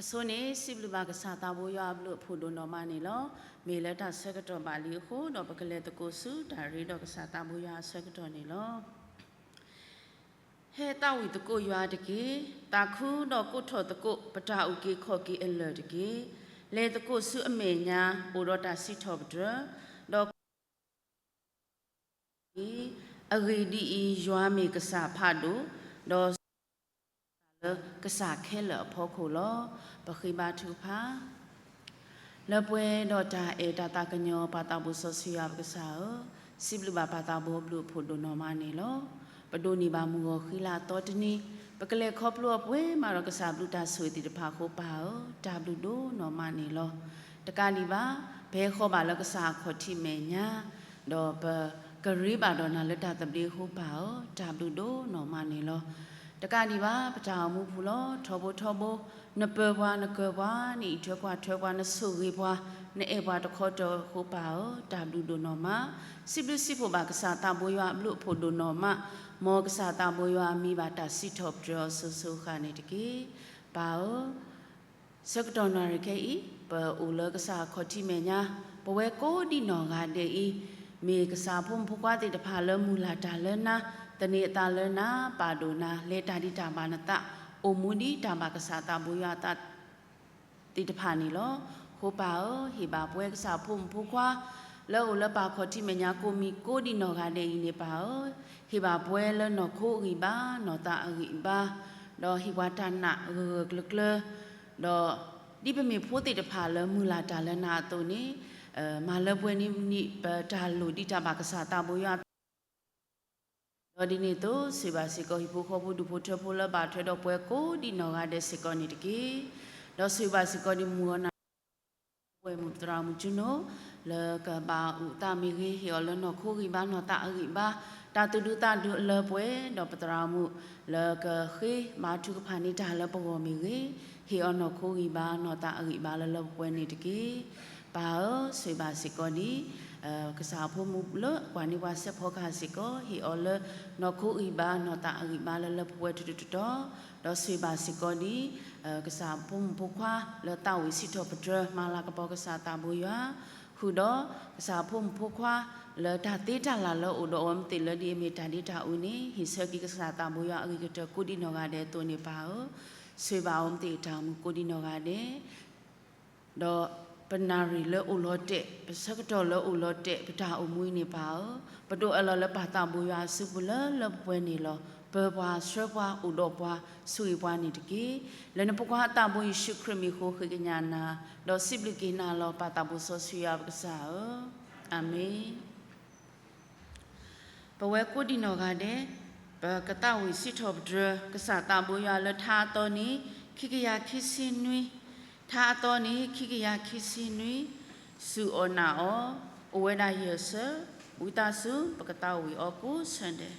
အဆိန့ၣ် စံးဘျုးဘၣ်ကစၢ်သးဘိယွၤအဘျုးအဖှိၣ်ဒိၣ်နီၢ်မးန့ၣ်လီၤ. မ့ၢ်လၢတၢ်ဆၢကတီၢ်ဘၣ်လံအဃိဒီး ပကလဲၤသကိးဆူတၢ်ရ့ဒီးကစၢ်သးဘိယွၤအဆၢကတီၢ်န့ၣ်လီၤ. ဟဲသးဝံၣ်သကိးယွၤတက့ၢ်. သးခုဒီးကိးထီၣ်သကိး ပတၢ်အုၣ်က့ၤခီၣ်က့ၤအလၢၢ်တက့ၢ်. လဲၤသကိးဆူအမဲာ်ညါ အိၣ်ဒီးတၢ်စံးထီၣ်ပတြၢၤ, ဒီး အဂ့ၢ်ဒ်အံၤ, ယွၤမ့ၢ်ကစၢ်ဖးဒိၣ်, ဒီး လၢကစၢ်ခဲလၢာ်အဖီခိၣ်လီၤ. ပဃ့ဘါထုကဖၣ်. လၢပှဲၤဒီးတၢ်အဲၣ်တၢ်သးကညီၤ ပၢ်သးဘိစီဆှံယွၤပကစၢ်ဧၢ, စံးဘျုးဘၣ်ပၢ်သးဘိအဘျုးအဖှိၣ်ဒိၣ်နီၢ်မးန့ၣ်လီၤ. ပဒိးန့ၢ်ဘၣ်မုၢ်ဂီၤဃံလၤအသီတနံၤ, ပကလဲၤခီဖျိအပှဲၤမးဒီးကစၢ်ဘျုးတၢ်ဆိၣ်ဂ့ၤသ့ၣ်တဖၣ်အဃိပၢ်ဧၢ, တၢ်ဘျုးဒိၣ်နီၢ်မးန့ၣ်လီၤ. တကးဒံးဘၣ်, ပဟဲဃီၤဘၣ်လၢကစၢ်အခီၣ်ထံးမဲာ်ညါ, ဒီးပကရ့ဘၣ်ဒီးနၤလၢတၢ်သဘျ့အဃိပၢ်ဧၢ, တၢ်ဘျုးဒိၣ်နီၢ်မးန့ၣ်လီၤ. တကးဒံးဘၣ်, ပတၢ်အိၣ်မူပူၤလီၤ, ထီဘိထီဘိ, နပၢၤပှၤနကၢၤပှၤ, နအံးထွဲကွၢ်ထွဲပှၤ, နဆိၣ်ဂ့ၤပှၤ, နအဲၣ်ပှၤတခီတၢၤအဃိပၢ်ဧၢ, တၢ်ဘျုးဒိၣ်နီၢ်မး. စံးဘျုးစံးဖှိၣ်ဘၣ်ကစၢ်သးဘိယွၤအဘျုးအဖှိၣ်ဒိၣ်နီၢ်မး, မ်ကစၢ်သးဘိယွၤအမံၤဘၣ်တၢ်စံးထီၣ်ပတြၢၤအီၤစိၤစိၤဃၣ်န့ၣ်တက့ၢ်. ပၢ်ဧၢ, ဆၢကတီၢ်နၣ်ရံၣ်ခဲအံၤ ပအိၣ်လၢကစၢ်အခီၣ်ထံးမဲာ်ညါ, ပဝဲကိးဒံနီၢ်ဂၤဒဲးအံၤ, မ့ၢ်ကစၢ်ဖိမုၣ်ဖိခွါသ့ၣ်တဖၣ်လၢမုၢ်လၢ်တၢ်လၢနၤ, သန့ၤအသးလၢနၤ, ပာ်ဒိၣ်နၤ, လဲၤတၢ်ဒံးတၢ်ဘၣ်နသး, အိၣ်မူဒံးတၢ်ဘၣ်ကစၢ်သးဘိယွၤအသး သ့ၣ်တဖၣ်န့ၣ်လီၤ. အဃိပၢ်ဧၢ, ဟ့ၣ်ဘၣ်ပဝဲကစၢ်ဖိမုၣ်ဖိခွါ လၢအအိၣ်လၢပၢ်ခီၣ်ထံးမဲာ်ညါကိးမံၤကိးဒံနီၢ်ဂၤဒဲးအံၤန့ၣ်ပၢ်ဧၢ, ဟ့ၣ်ဘၣ်ပှၤလၢနီၢ်ခိအဂံၢ်ဘါ, နီၢ်သးအဂံၢ်ဘါ, ဒီးဟ့ၣ်ပှၤတၢ်နာ်ဂၢၢ်ဂၢၢ်ကျၢၤကျၢၤ, ဒီးဒ်ပမ့ၢ်ဖိသ့ၣ်တဖၣ်လၢမုၢ်လၢ်တၢ်လၢနၤအသိးန့ၣ်, မၤလၢပှဲၤနံၤနံၤ ပတၢ်လိၣ်ဒံးတၢ်ဘၣ်ကစၢ်သးဘိယွၤ ဒီးဒ်န့ၣ်အသိး ဆိၣ်ဂ့ၤဘၣ်စ့ၢ်ကီးဟံၣ်ဖိဃီဖိဒူၣ်ဖိထၢဖိလၢဘၣ်ထွဲဒီးပှၤကိးဒံနီၢ်ဂၤဒဲးစ့ၢ်ကီးန့ၣ်တက့ၢ်. ဒီးဆိၣ်ဂ့ၤဘၣ်စ့ၢ်ကီးဒံးမုၢ်ဂီၤနၤ ပဝဲမုၢ်ပသရၣ်မုၣ်ကၠူနိ လၢကဘၣ်အိၣ်သးမ့ၢ်ဂ့ၤ, ဟ့ၣ်အီၤလၢနီၢ်ခိဂံၢ်ဘါနီၢ်သးအဂံၢ်ဘါ, တၢ်သူၣ်ဒူသးဒူလၢပှဲၤ, ဒီးပသရၣ်မုၣ်လၢကဃ့ဘါထုကဖၣ်န့ၢ်တၢ်လၢပဂီၢ်မ့ၢ်ဂ့ၤ, ဟ့ၣ်အီၤနီၢ်ခိဂံၢ်ဘါနီၢ်သးအဂံၢ်ဘါလၢလၢပှဲၤပှဲၤန့ၣ်တက့ၢ်. ပၢ်ဧၢ, ဆိၣ်ဂ့ၤဘၣ်စ့ၢ်ကီးဒံး ကစၢ်အဖိမုၣ်လၢကွၢ်န့ၢ်ပှၤစဲးဖီကဟၣ်စ့ၢ်ကီး, ဟ့ၣ်အီၤလၢနီၢ်ခိဂံၢ်ဘါနီၢ်သးအဂံၢ်ဘါလၢလၢပှဲၤပှဲၤတတီၤတတီၤ, ဒီးဆိၣ်ဂ့ၤဘၣ်စ့ၢ်ကီးဒံး ကစၢ်ဖိမုၣ်ဖိခွါလၢသးဝံၣ်စံးထီၣ်ပတြၢၤ မၤလၤကပီၤကစၢ်သးဘိယွၤ, ဃုာ်ဒီးကစၢ်ဖိမုၣ်ဖိခွါလၢတၢ်သ့တၢ်လၢ်လၢအိၣ်ဒီးအဝဲသ့ၣ်လၢဒ်အမ့ၢ်တၢ်ဒ့တၢ်အူန့ၣ်, ဟ့ၣ်ဆၢက့ၤကစၢ်သးဘိယွၤအဂ့ၤကတၢၢ်ကိးဒံနီၢ်ဂၤဒဲးအသိးန့ၣ်ပၢ်ဧၢ, ဆိၣ်ဂ့ၤဘၣ်အဝဲသ့ၣ်အတၢ်အိၣ်မူကိးဒံနီၢ်ဂၤဒဲး ဒီးပနၣ်ရံၣ်လၢအိၣ်လီၤတဲာ်, ပဆၢကတီၢ်လၢအိၣ်လီၤတဲာ်, ပတၢ်အိၣ်မူအံၤန့ၣ်ပၢ်ဧၢ, ပဒိးအၢၣ်လီၤလၢပၢ်သးဘိယွၤအစုပူၤလၢလၢပှဲၤပှဲၤန့ၣ်လီၤ. ပၢၤပှၤဆှၢပှၤအိၣ်ဒီးပှၤ, ဆိၣ်ဂ့ၤပှၤန့ၣ်တက့ၢ်. လၢနဖိခွါအသးဘိယ့ၣ်ၡူးခရံာ်မံၤအဃိဃ့ကညးနၤ, ဒီးစံးဘျုးက့ၤနၤလီၤ ပၢ်သးဘိစီဆှံယွၤပကစၢ်ဧၢ, အၤမ့ၣ်. ပဝဲကိးဒံနီၢ်ဂၤဒဲး, ပကသးဝံၣ်စံးထီၣ်ပတြၢၤ ကစၢ်သးဘိယွၤလၢထါအသီန့ၣ် ခံကယၤခံဆံနွံ, ထါအသီန့ၣ် ခံကယၤခံဆံနွံ, စူၢ်အီၣ်နာ်အီၤ, အိၣ်ဝဲဒၣ်ယဲၢ်ဆၢ, ဝံသးစူၤ ပကသးဝံၣ်အီၤကိးဆၢဒဲး.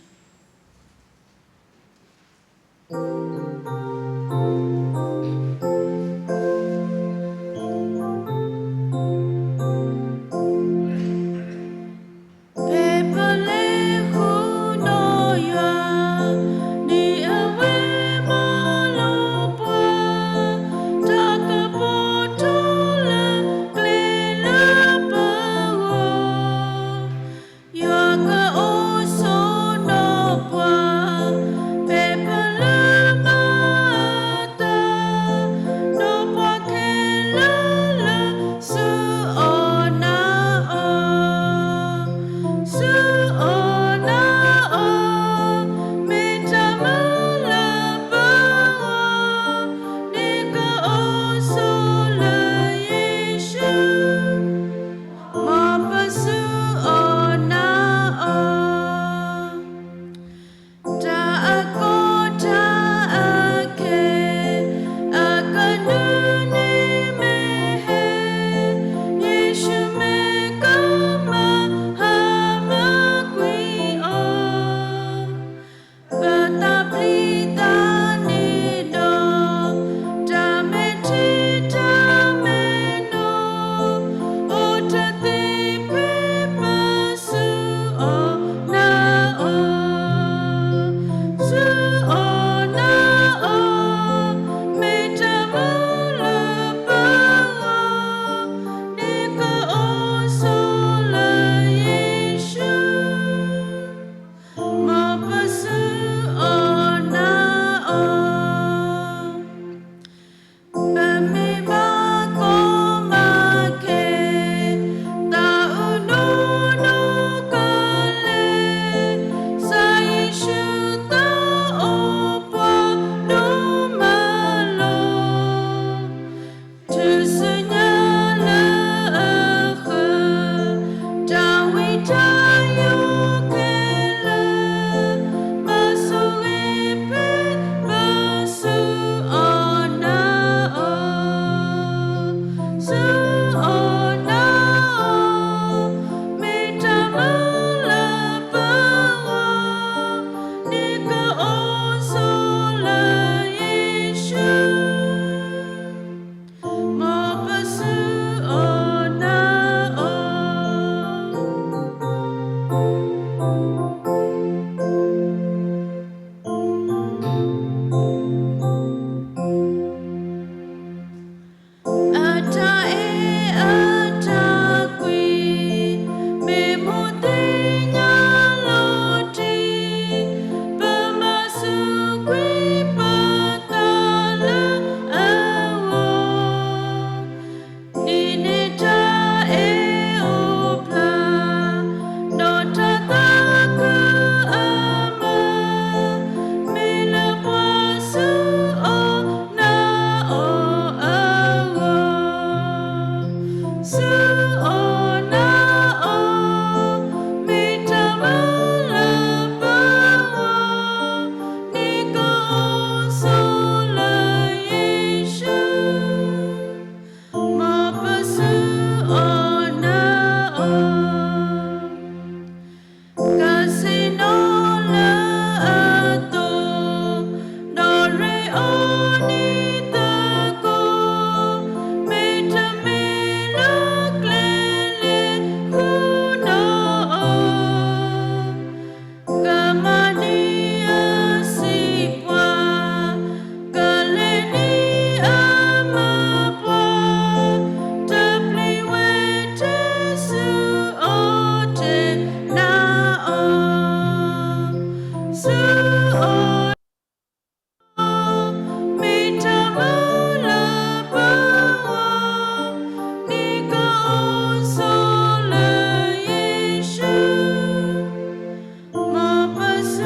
ဆၢ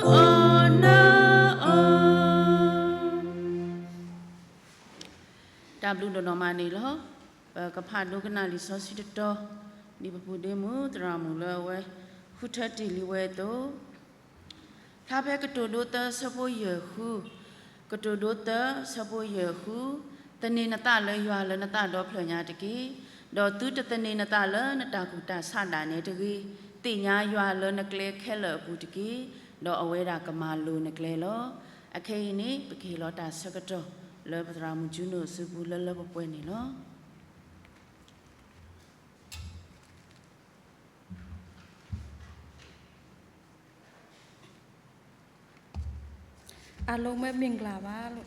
အီၤနၤအီၤ. တၢ်ဘျုးဒိၣ်နီၢ်မးန့ၣ်လီၤ. ပကဖးဒိကနၣ်လံာ်စီဆှံတတီၤ, ဒ်ပပူၤဒ့မုၣ်သရၣ်မုၣ်လၢအဝဲဃုထၢတ့ၢ်လံဝဲအသိး, ဖျါဖဲကတိၤဒိသၢဆၢဖိယဲၢ်ဃု, ကတိၤဒိသၢဆၢဖိယဲၢ်ဃု, သန့ၤနသးလၢယွၤလၢနသးဒီဖျၢၣ်ညါတက့ၢ်. ဒီးသုတသန့ၤနသးလၢနတၢ်ကူၣ်တၢ်ဆးဒၣ်နဲတဂ့ၤ. သ့ၣ်ညါယွၤလၢနကျဲခဲလၢာ်အပူၤတက့ၢ်. ဒီးအဝဲဒၣ်ကမၤလိၤနကျဲလီၤ. အခဲအံၤန့ၣ် ပကဟ့ၣ်လီၤတၢ်ဆၢကတီၢ်လၢပသရၣ်မုၣ်ကၠူနိၣ်အစုပူၤလၢလၢပှဲၤပှဲၤန့ၣ်လီၤ. အားလုံးပဲမင်္ဂလာပါလို့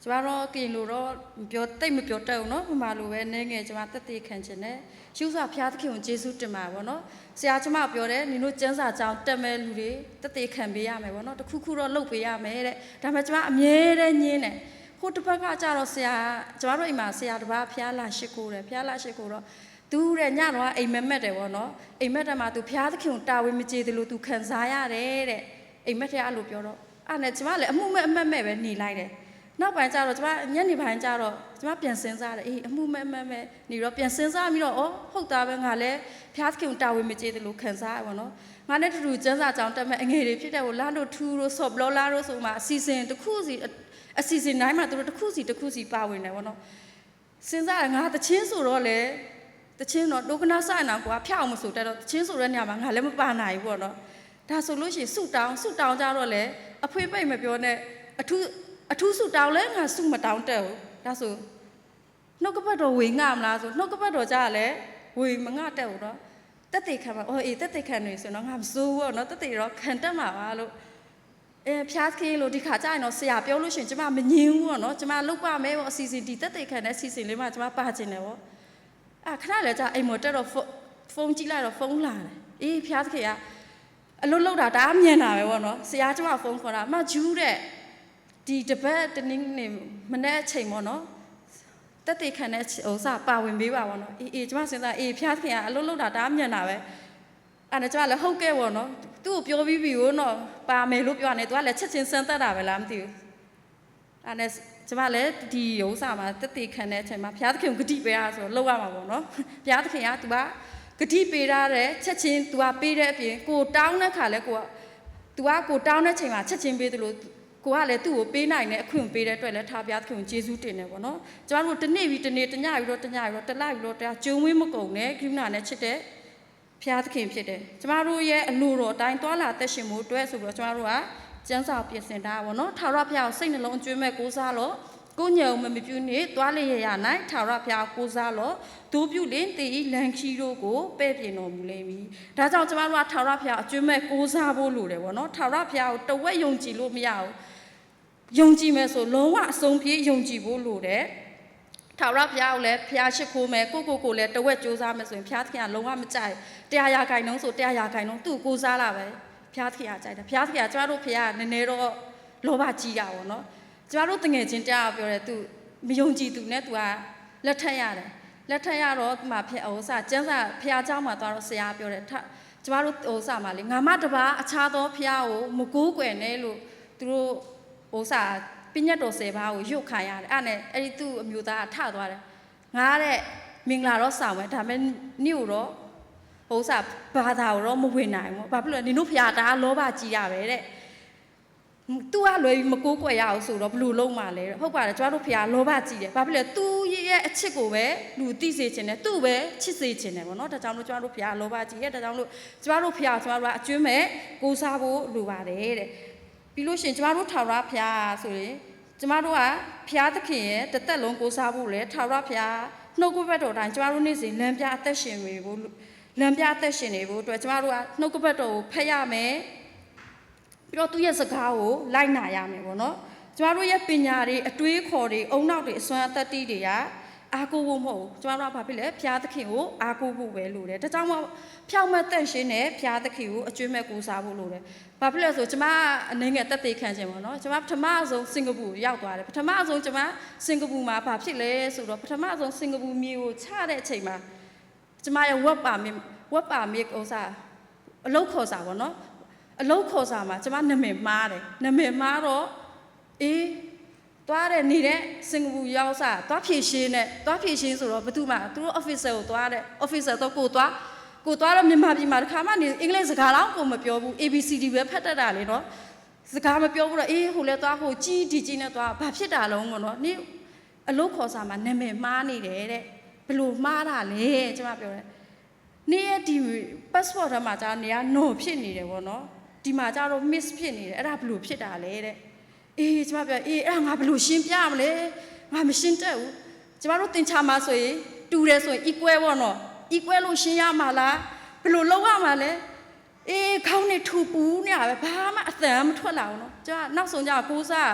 ကျွန်မတော့ ကရင်လိုတော့ ပြော သိပ်မပြောတတ်ဘူးနော် ဗမာလိုပဲ နည်းငယ် ကျွန်မသက်သေခံချင်တယ်။ ရှုစွာဘုရားသခင်ကို ကျေးဇူးတင်ပါတယ်ပေါ့နော်။ ဆရာ ကျွန်မကို ပြောတယ် နင်တို့ကျမ်းစာကျောင်း တက်မဲ့လူတွေ သက်သေခံပေးရမယ်ပေါ့နော်။ တစ်ခုခုတော့ လုပ်ပေးရမယ်တဲ့။ ဒါပေမဲ့ ကျွန်မ အမြဲတမ်းငြင်းတယ်။ ဟိုတစ်ပတ်က ကျတော့ ဆရာ ကျွန်မတို့အိမ်မှာ ဆရာတစ်ပါး ဘုရားလာရှိခိုးတယ်။ ဘုရားလာရှိခိုးတော့ သူတဲ့ ညတော့ အိမ်မက်မက်တယ်ပေါ့နော်။ အိမ်မက်ထဲမှာ သူ ဘုရားသခင်ကို တာဝန်မကျေသလို သူခံစားရတယ်တဲ့။ အိမ်မက်ထဲ အဲ့လိုပြောတော့ အဲ့နဲ့ ကျွန်မလည်း အမူမဲ့အမက်မဲ့ပဲ နေလိုက်တယ်။ နောက်ပိုင်းကျတော့ ကျွန်မ ညနေပိုင်းကျတော့ ကျွန်မ ပြန်စဉ်းစားတယ်။ အေး အမူမဲ့အမက်မဲ့ နေတော့ ပြန်စဉ်းစားပြီးတော့ အော် ဟုတ်သားပဲ ငါလည်း ဘုရားသခင်ကို တာဝန်မကျေသလို ခံစားရပေါ့နော်။ ငါနဲ့တူတူ ကျမ်းစာကျောင်း တက်မဲ့အငယ်တွေ ဖြစ်တဲ့ ဟို လမ်းတို့ထူတို့ ဆော့ဘျီလမ်းတို့ ဆိုမှ အစီအစဉ်တစ်ခုစီ အစီအစဉ်တိုင်းမှာ သူတို့ တစ်ခုစီ တစ်ခုစီ ပါဝင်တယ်ပေါ့နော်။ စဉ်းစားတယ် ငါ သီချင်းဆိုတော့လည်း သီချင်းတော့ ဒိကနၣ်စၢ်နၤ ကိုယ်က ဖျောက်အောင်မဆို တတ်တော့ သီချင်းဆိုတဲ့နေရာမှာ ငါလည်း မပါနိုင်ဘူးပေါ့နော်။ ဒါဆိုလို့ရှိရင် ဆုတောင်း ဆုတောင်းကြတော့လည်း အဖွင့်ပိတ်မပြောနဲ့ အထူး အထူးဆုတောင်းလည်း ငါ ဆုမတောင်းတတ်ဘူး။ ဒါဆို နှုတ်ကပတ်တော် ဝေငှမလားဆို နှုတ်ကပတ်တော်ကြားလည်း ဝေမငှတတ်ဘူးနော်။ သက်သေခံပါ အော် အေး သက်သေခံနေ ဆိုတော့ ငါ မစိုးဘူးပေါ့နော်။ သက်သေတော့ ခံတတ်မှာပါလို့ အဲ ဘုရားသခင်လို့ ဒီခါကျရင်တော့ ဆရာပြောလို့ရှိရင် ကျွန်မ မငြင်းဘူးပေါ့နော်။ ကျွန်မ လုပ်ပါမယ်ပေါ့ အစီအစဉ် ဒီသက်သေခံတဲ့ အစီအစဉ်လေးမှာ ကျွန်မ ပါချင်တယ်ပေါ့။ အဲ ခဏလေးကြာ အိမ်ပေါ်တက်တော့ ဖုန်း ဖုန်းကြည့်လိုက်တော့ ဖုန်းလာတယ်။ အေး ဘုရားသခင်က အလုပ်လုပ်တာ တအားမြန်တာပဲပေါ့နော်။ ဆရာ ကျွန်မ ဖုန်းခေါ်တာ မ ဂျူး တဲ့ ဒီတစ်ပတ် တနင်္ဂနွေ မနက်အချိန်ပေါ့နော်။ သက်သေခံတဲ့ ဥစ္စာ ပါဝင်ပေးပါပေါ့နော်။ အေး အေး ကျွန်မ စဉ်းစား အေး ဘုရားသခင်က အလုပ်လုပ်တာ တအားမြန်တာပဲ။ အဲ့ဒါနဲ့ ကျွန်မလည်း ဟုတ်ကဲ့ပေါ့နော်။ သူ့ကို ပြောပြီးပြီကိုနော် ပါမယ်လို့ ပြောတာနဲ့ သူကလည်း ချက်ချင်း စမ်းသပ်တာပဲလား မသိဘူး။ အဲ့ဒါနဲ့ ကျွန်မလည်း ဒီဥစ္စာမှာ သက်သေခံတဲ့အချိန်မှာ ဘုရားသခင်ကို ကတိပေးတာဆိုတော့ လုပ်ရမှာပေါ့နော်။ ဘုရားသခင်က သူက ကတိပေးထားတဲ့ ချက်ချင်း သူက ပေးတဲ့အပြင် ကိုယ်တောင်းတဲ့ခါလဲ ကိုယ်က သူက ကိုယ်တောင်းတဲ့အချိန်မှာ ချက်ချင်းပေးသလို ကိုယ်ကလည်း သူ့ကို ပေးနိုင်တဲ့ အခွင့်ကို ပေးတဲ့အတွက်လည်း ထာဝရဘုရားသခင်ကို ကျေးဇူးတင်တယ်ပေါ့နော်။ ကျွန်မတို့ တစ်နေ့ပြီးတစ်နေ့ တစ်ညပြီးတော့ တစ်ညပြီးတော့ တစ်လပြီးတော့ တစ်လ ကျုံးဝေးမကုန်နဲ့ ကရုဏာနဲ့ ချစ်တဲ့ ဘုရားသခင်ဖြစ်တယ်။ ကျမတို့ရဲ့အလိုတော်အတိုင်း သွားလာသက်ရှင်ဖို့အတွက်ဆိုပြီးတော့ ကျမတို့က ကျမ်းစာကို ပြင်ဆင်ထားတာပေါ့နော်။ ထာဝရဘုရားကို စိတ်နှလုံးအကြွင်းမဲ့ကိုးစားလော့။ ကိုယ်ညံ့အောင်မမပြုနှင့်။ သွားလေရာရာ၌ ထာဝရဘုရားကို ကိုးစားလော့။ သို့ပြုလျှင် သင်၏လမ်းခရီးတို့ကို ပဲ့ပြင်တော်မူလိမ့်မည်။ ဒါကြောင့် ကျမတို့က ထာဝရဘုရားကို အကြွင်းမဲ့ကိုးစားဖို့လိုတယ်ပေါ့နော်။ ထာဝရဘုရားကို တဝက်ယုံကြည်လို့မရဘူး။ ယုံကြည်မယ်ဆို လုံးဝအဆုံးဖြတ် ယုံကြည်ဖို့လိုတယ်။ ထာဝရဘုရားကိုလည်း ဘုရားရှိခိုးမယ် ကိုယ့်ကိုယ်ကိုယ်လည်း တဝက်ကြိုးစားမယ်ဆိုရင် ဘုရားသခင်က လုံးဝမကြိုက်ဘူး။ တစ်ရာရာခိုင်နှုန်းဆို တစ်ရာရာခိုင်နှုန်း သူ့ကို ကိုးစားတာပဲ ဘုရားသခင်က ကြိုက်တယ်။ ဘုရားသခင်က ကျမတို့ ဘုရားက နည်းနည်းတော့ လောဘကြီးတာပေါ့နော်။ ကျမတို့ သူငယ်ချင်းတယောက်ပြောတယ် သူ မယုံကြည်သူနဲ့ သူက လက်ထပ်ရတယ်။ လက်ထပ်ရတော့ သူမှာ ဘုရား ဥစ္စာ ကျမ်းစာ ဘုရားကျောင်းမှာသွားတော့ ဆရာပြောတယ် ထ- ကျမတို့ ဥစ္စာမှာလေ ငါမှတပါး အခြားသောဘုရားကို မကိုးကွယ်နဲ့လို့ သူတို့ ဥစ္စာ ပညတ်တော်ဆယ်ပါးကို ယူတ်ခံရတယ်။ အဲ့နဲ့ အဲ့ဒီသူ့အမျိုးသားက ထသွားတယ်။ ငါတဲ့ မင်္ဂလာတော့ဆောင်မယ် ဒါပေမဲ့ နင့်ကိုတော့ ဥစ္စာ ဘာသာကိုတော့ မဝင်နိုင်ဘူး။ ဘာဖြစ်လို့လဲ နင်တို့ဘုရား တအားလောဘကြီးတာပဲတဲ့။ သူ့ကလွဲပြီး မကိုးကွယ်ရဘူးဆိုတော့ ဘယ်လိုလုပ်မှာလဲ။ ဟုတ်ပါတယ် ကျမတို့ဘုရား လောဘကြီးတယ်။ ဘာဖြစ်လဲ သူ့ရဲ့အချစ်ကိုပဲ လူသိစေချင်တယ်။ သူ့ကိုပဲ ချစ်စေချင်တယ်ပေါ့နော်။ ဒါကြောင့်မလို့ ကျမတို့ဘုရား လောဘကြီးတယ်။ ဒါကြောင့်မလို့ ကျမတို့ဘုရားကို ကျမတို့က အကြွင်းမဲ့ ကိုးစားဖို့လိုပါတယ်တဲ့။ ပြီးလို့ရှိရင် ကျမတို့ ထာဝရဘုရားဆိုရင် ကျမတို့က ဘုရားသခင်ရဲ့ တစ်သက်လုံး ကိုးစားဖို့လဲ ထာဝရဘုရား နှုတ်ကပတ်တော်တိုင်း ကျမတို့ နေ့စဉ် လမ်းပြအသက်ရှင်နေဖို့ လမ်းပြအသက်ရှင်နေဖို့အတွက် ကျမတို့က နှုတ်ကပတ်တော်ကို ဖတ်ရမယ်။ ပြီးတော့ သူ့ရဲ့စကားကို လိုက်နာရမယ်ပေါ့နော်။ ကျမတို့ရဲ့ပညာတွေ အတွေးအခေါ်တွေ ဦးနှောက်တွေ အစွမ်းအတတ်တွေ က အားကိုးဖို့မဟုတ်ဘူး။ ကျမတို့က ဘာဖြစ်လဲ ဘုရားသခင်ကို အားကိုးဖို့ပဲလိုတယ်။ ဒါကြောင့်မို့ ဖြောင့်မတ်သန့်ရှင်းတဲ့ ဘုရားသခင်ကို အကြွင်းမဲ့ကိုးစားဖို့လိုတယ်။ ဘာဖြစ်လဲဆို ကျမ အနည်းငယ်သက်သေခံချင်ပေါ့နော်။ ကျမ ပထမဆုံး စင်ကာပူရောက်သွားတယ်။ ပထမဆုံး ကျမ စင်ကာပူမှာ ဘာဖြစ်လဲဆိုတော့ ပထမဆုံး စင်ကာပူမြေကို ချတဲ့အချိန်မှာ ကျမရဲ့ work permit work permit ဥစ္စာ အလုပ်ခေါ်စာပေါ့နော်, အလုပ်ခေါ်စာမှာ ကျမနာမည်မှားတယ်, နာမည်မှားတော့ အေး သွားတယ် နေတဲ့ စင်ကာပူရောက်စာ သွားဖြေရှင်းတယ်, သွားဖြေရှင်းဆိုတော့ ဘယ်သူမှ သူတို့ officer ကိုသွားတယ်, officer တော့ကိုသွား, ကိုသွားတော့ မြန်မာပြည်မှာတစ်ခါမှနေ အင်္ဂလိပ်စကားလောက်ကိုမပြောဘူး, A B C D ပဲဖတ်တတ်တာလေနော်, စကားမပြောဘူးတော့ အေး ဟိုလဲသွား ဟိုကြီးဒီကြီးနဲ့သွား ဘာဖြစ်တာလဲပေါ့နော်, နင့်အလုပ်ခေါ်စာမှာနာမည်မှားနေတယ်တဲ့, ဘယ်လိုမှားတာလဲ ကျမပြောတယ်, နင့်ရဲ့ဒီ passport ထဲမှာကျတော့ နေရာနော်ဖြစ်နေတယ်ပေါ့နော်, ဒီမှာကျတော့ miss ဖြစ်နေတယ်, အဲ့ဒါဘယ်လိုဖြစ်တာလဲတဲ့, အေး ကျမပြော အေး အဲ့ဒါငါဘယ်လိုရှင်းပြရမလဲ, ငါမရှင်းတတ်ဘူး, ကျမတို့သင်္ချာမှာဆိုရင် တူတယ်ဆိုရင် equal ပေါ့နော်, equal လို့ရှင်းရမှာလား, ဘယ်လိုလုပ်ရမှာလဲ, အေး ခေါင်းနဲ့ထူပူနေတာပဲ, ဘာမှအသံမထွက်လာဘူးနော်, ကျမနောက်ဆုံးကျတော့ ကိုးစား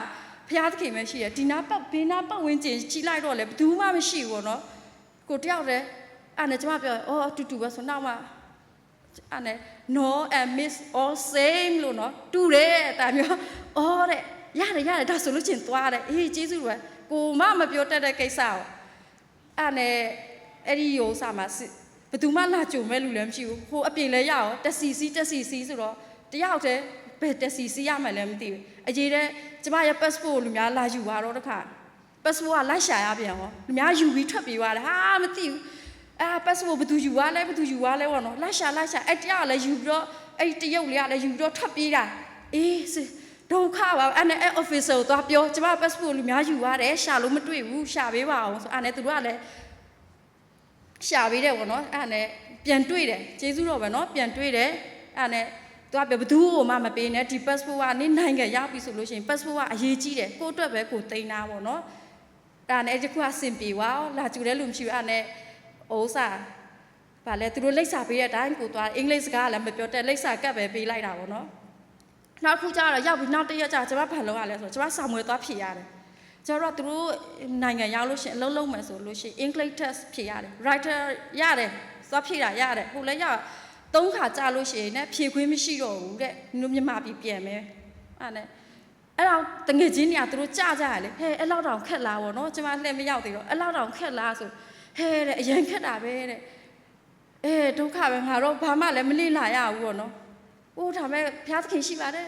ဘုရားသခင်ပဲရှိတယ်, ဒီနားပတ် ဘေးနားပတ်ဝန်းကျင်ကြည့်လိုက်တော့လည်း ဘယ်သူမှမရှိဘူးပေါ့နော်, ကိုတယောက်တည်း, အဲ့နဲ့ကျမပြော အော် အတူတူပဲဆို နောက်မှ အဲ့နဲ့ no and miss all same လို့နော်, တူတယ် တမျိုး, အော်တဲ့ ရတယ် ရတယ် ဒါဆိုလို့ချင်းသွားတဲ့, အေး ကျေးဇူးပဲ, ကိုမမပြောတတ်တဲ့ကိစ္စကို, အဲ့နဲ့ အဲ့ဒီယိုစာမှာ ဘယ်သူမှလာကြိုမဲ့လူလည်းမရှိဘူး, ဟိုအပြင်လည်းရောက်ရော တက္ကစီစီး တက္ကစီစီးဆိုတော့ တယောက်တည်း ဘယ်တက္ကစီစီးရမှန်းလည်းမသိဘူး, အရေးတဲ့ ကျမရဲ့ passport ကိုလူများလာယူသွားတော့တခါ passport ကလိုက်ရှာရပြန်ရော, လူများယူပြီးထွက်ပြေးသွားတယ်, ဟာမသိဘူး, အဲ passport ဘယ်သူယူသွားလဲ ဘယ်သူယူသွားလဲပေါ့နော်, လိုက်ရှာလိုက်ရှာ အဲ့တယောက်ကလည်းယူပြီးတော့ အဲ့တရုတ်လေးကလည်းယူပြီးတော့ထွက်ပြေးတာ, အေး ဒုက္ခပါပဲ, အဲ့နဲ့အဲ့ officer ကိုသွားပြော ကျမ passport လူများယူသွားတယ် ရှာလို့မတွေ့ဘူး ရှာပေးပါဦးဆို, အဲ့နဲ့သူတို့ကလည်း ရှာပေးတယ်ပေါ့နော်, အဲ့ဒါနဲ့ပြန်တွေ့တယ်, ကျေးဇူးတော်ပဲနော်, ပြန်တွေ့တယ်, အဲ့ဒါနဲ့ သူကပြော ဘယ်သူ့ကိုမှမပေးနဲ့, ဒီ passport က နင့်နိုင်ငံရောက်ပြီဆိုလို့ရှိရင် passport ကအရေးကြီးတယ်, ကိုယ့်အတွက်ပဲကိုယ်သိမ်းတာပေါ့နော်, အဲ့ဒါနဲ့ အဲ့ဒီတစ်ခုကအဆင်ပြေသွားရော, လာကြိုတဲ့လူမရှိဘူး, အဲ့ဒါနဲ့ ဥစ္စာ ဘာလဲ သူတို့လိပ်စာပေးတဲ့အတိုင်းကိုသွား, အင်္ဂလိပ်စကားလည်းမပြောတတ်, လိပ်စာကပ်ပဲပေးလိုက်တာပေါ့နော်. နောက်တစ်ခုကျတော့ ရောက်ပြီးနောက်တစ်ရက်ကျတော့ ကျမဘာလုပ်ရလဲဆိုတော့ ကျမစာမေးပွဲသွားဖြေရတယ်, ကျမတို့ကသူတို့နိုင်ငံရောက်လို့ရှိရင် အလုပ်လုပ်မယ်ဆိုလို့ရှိရင် English test ဖြေရတယ်, writer ရတယ်, သွားဖြေတာရတယ်, ဟိုလည်းရ သုံးခါကျလို့ရှိရင်နဲ့ ဖြေခွင့်မရှိတော့ဘူးတဲ့, နင်တို့မြန်မာပြည်ပြန်မယ်, အဲ့ဒါနဲ့ အဲ့တော့ သူငယ်ချင်းတွေက သူတို့ကြကြရလေ, ဟဲ အဲ့လောက်တောင်ခက်လားပေါ့နော်, ကျမလှည့်မရောက်သေးတော့ အဲ့လောက်တောင်ခက်လားဆို, ဟဲတဲ့ အရမ်းခက်တာပဲတဲ့, အဲ ဒုက္ခပဲ, ငါတော့ဘာမှလည်းမလေ့လာရဘူးပေါ့နော်, အိုး ဒါပေမဲ့ ဘုရားသခင်ရှိပါတယ်,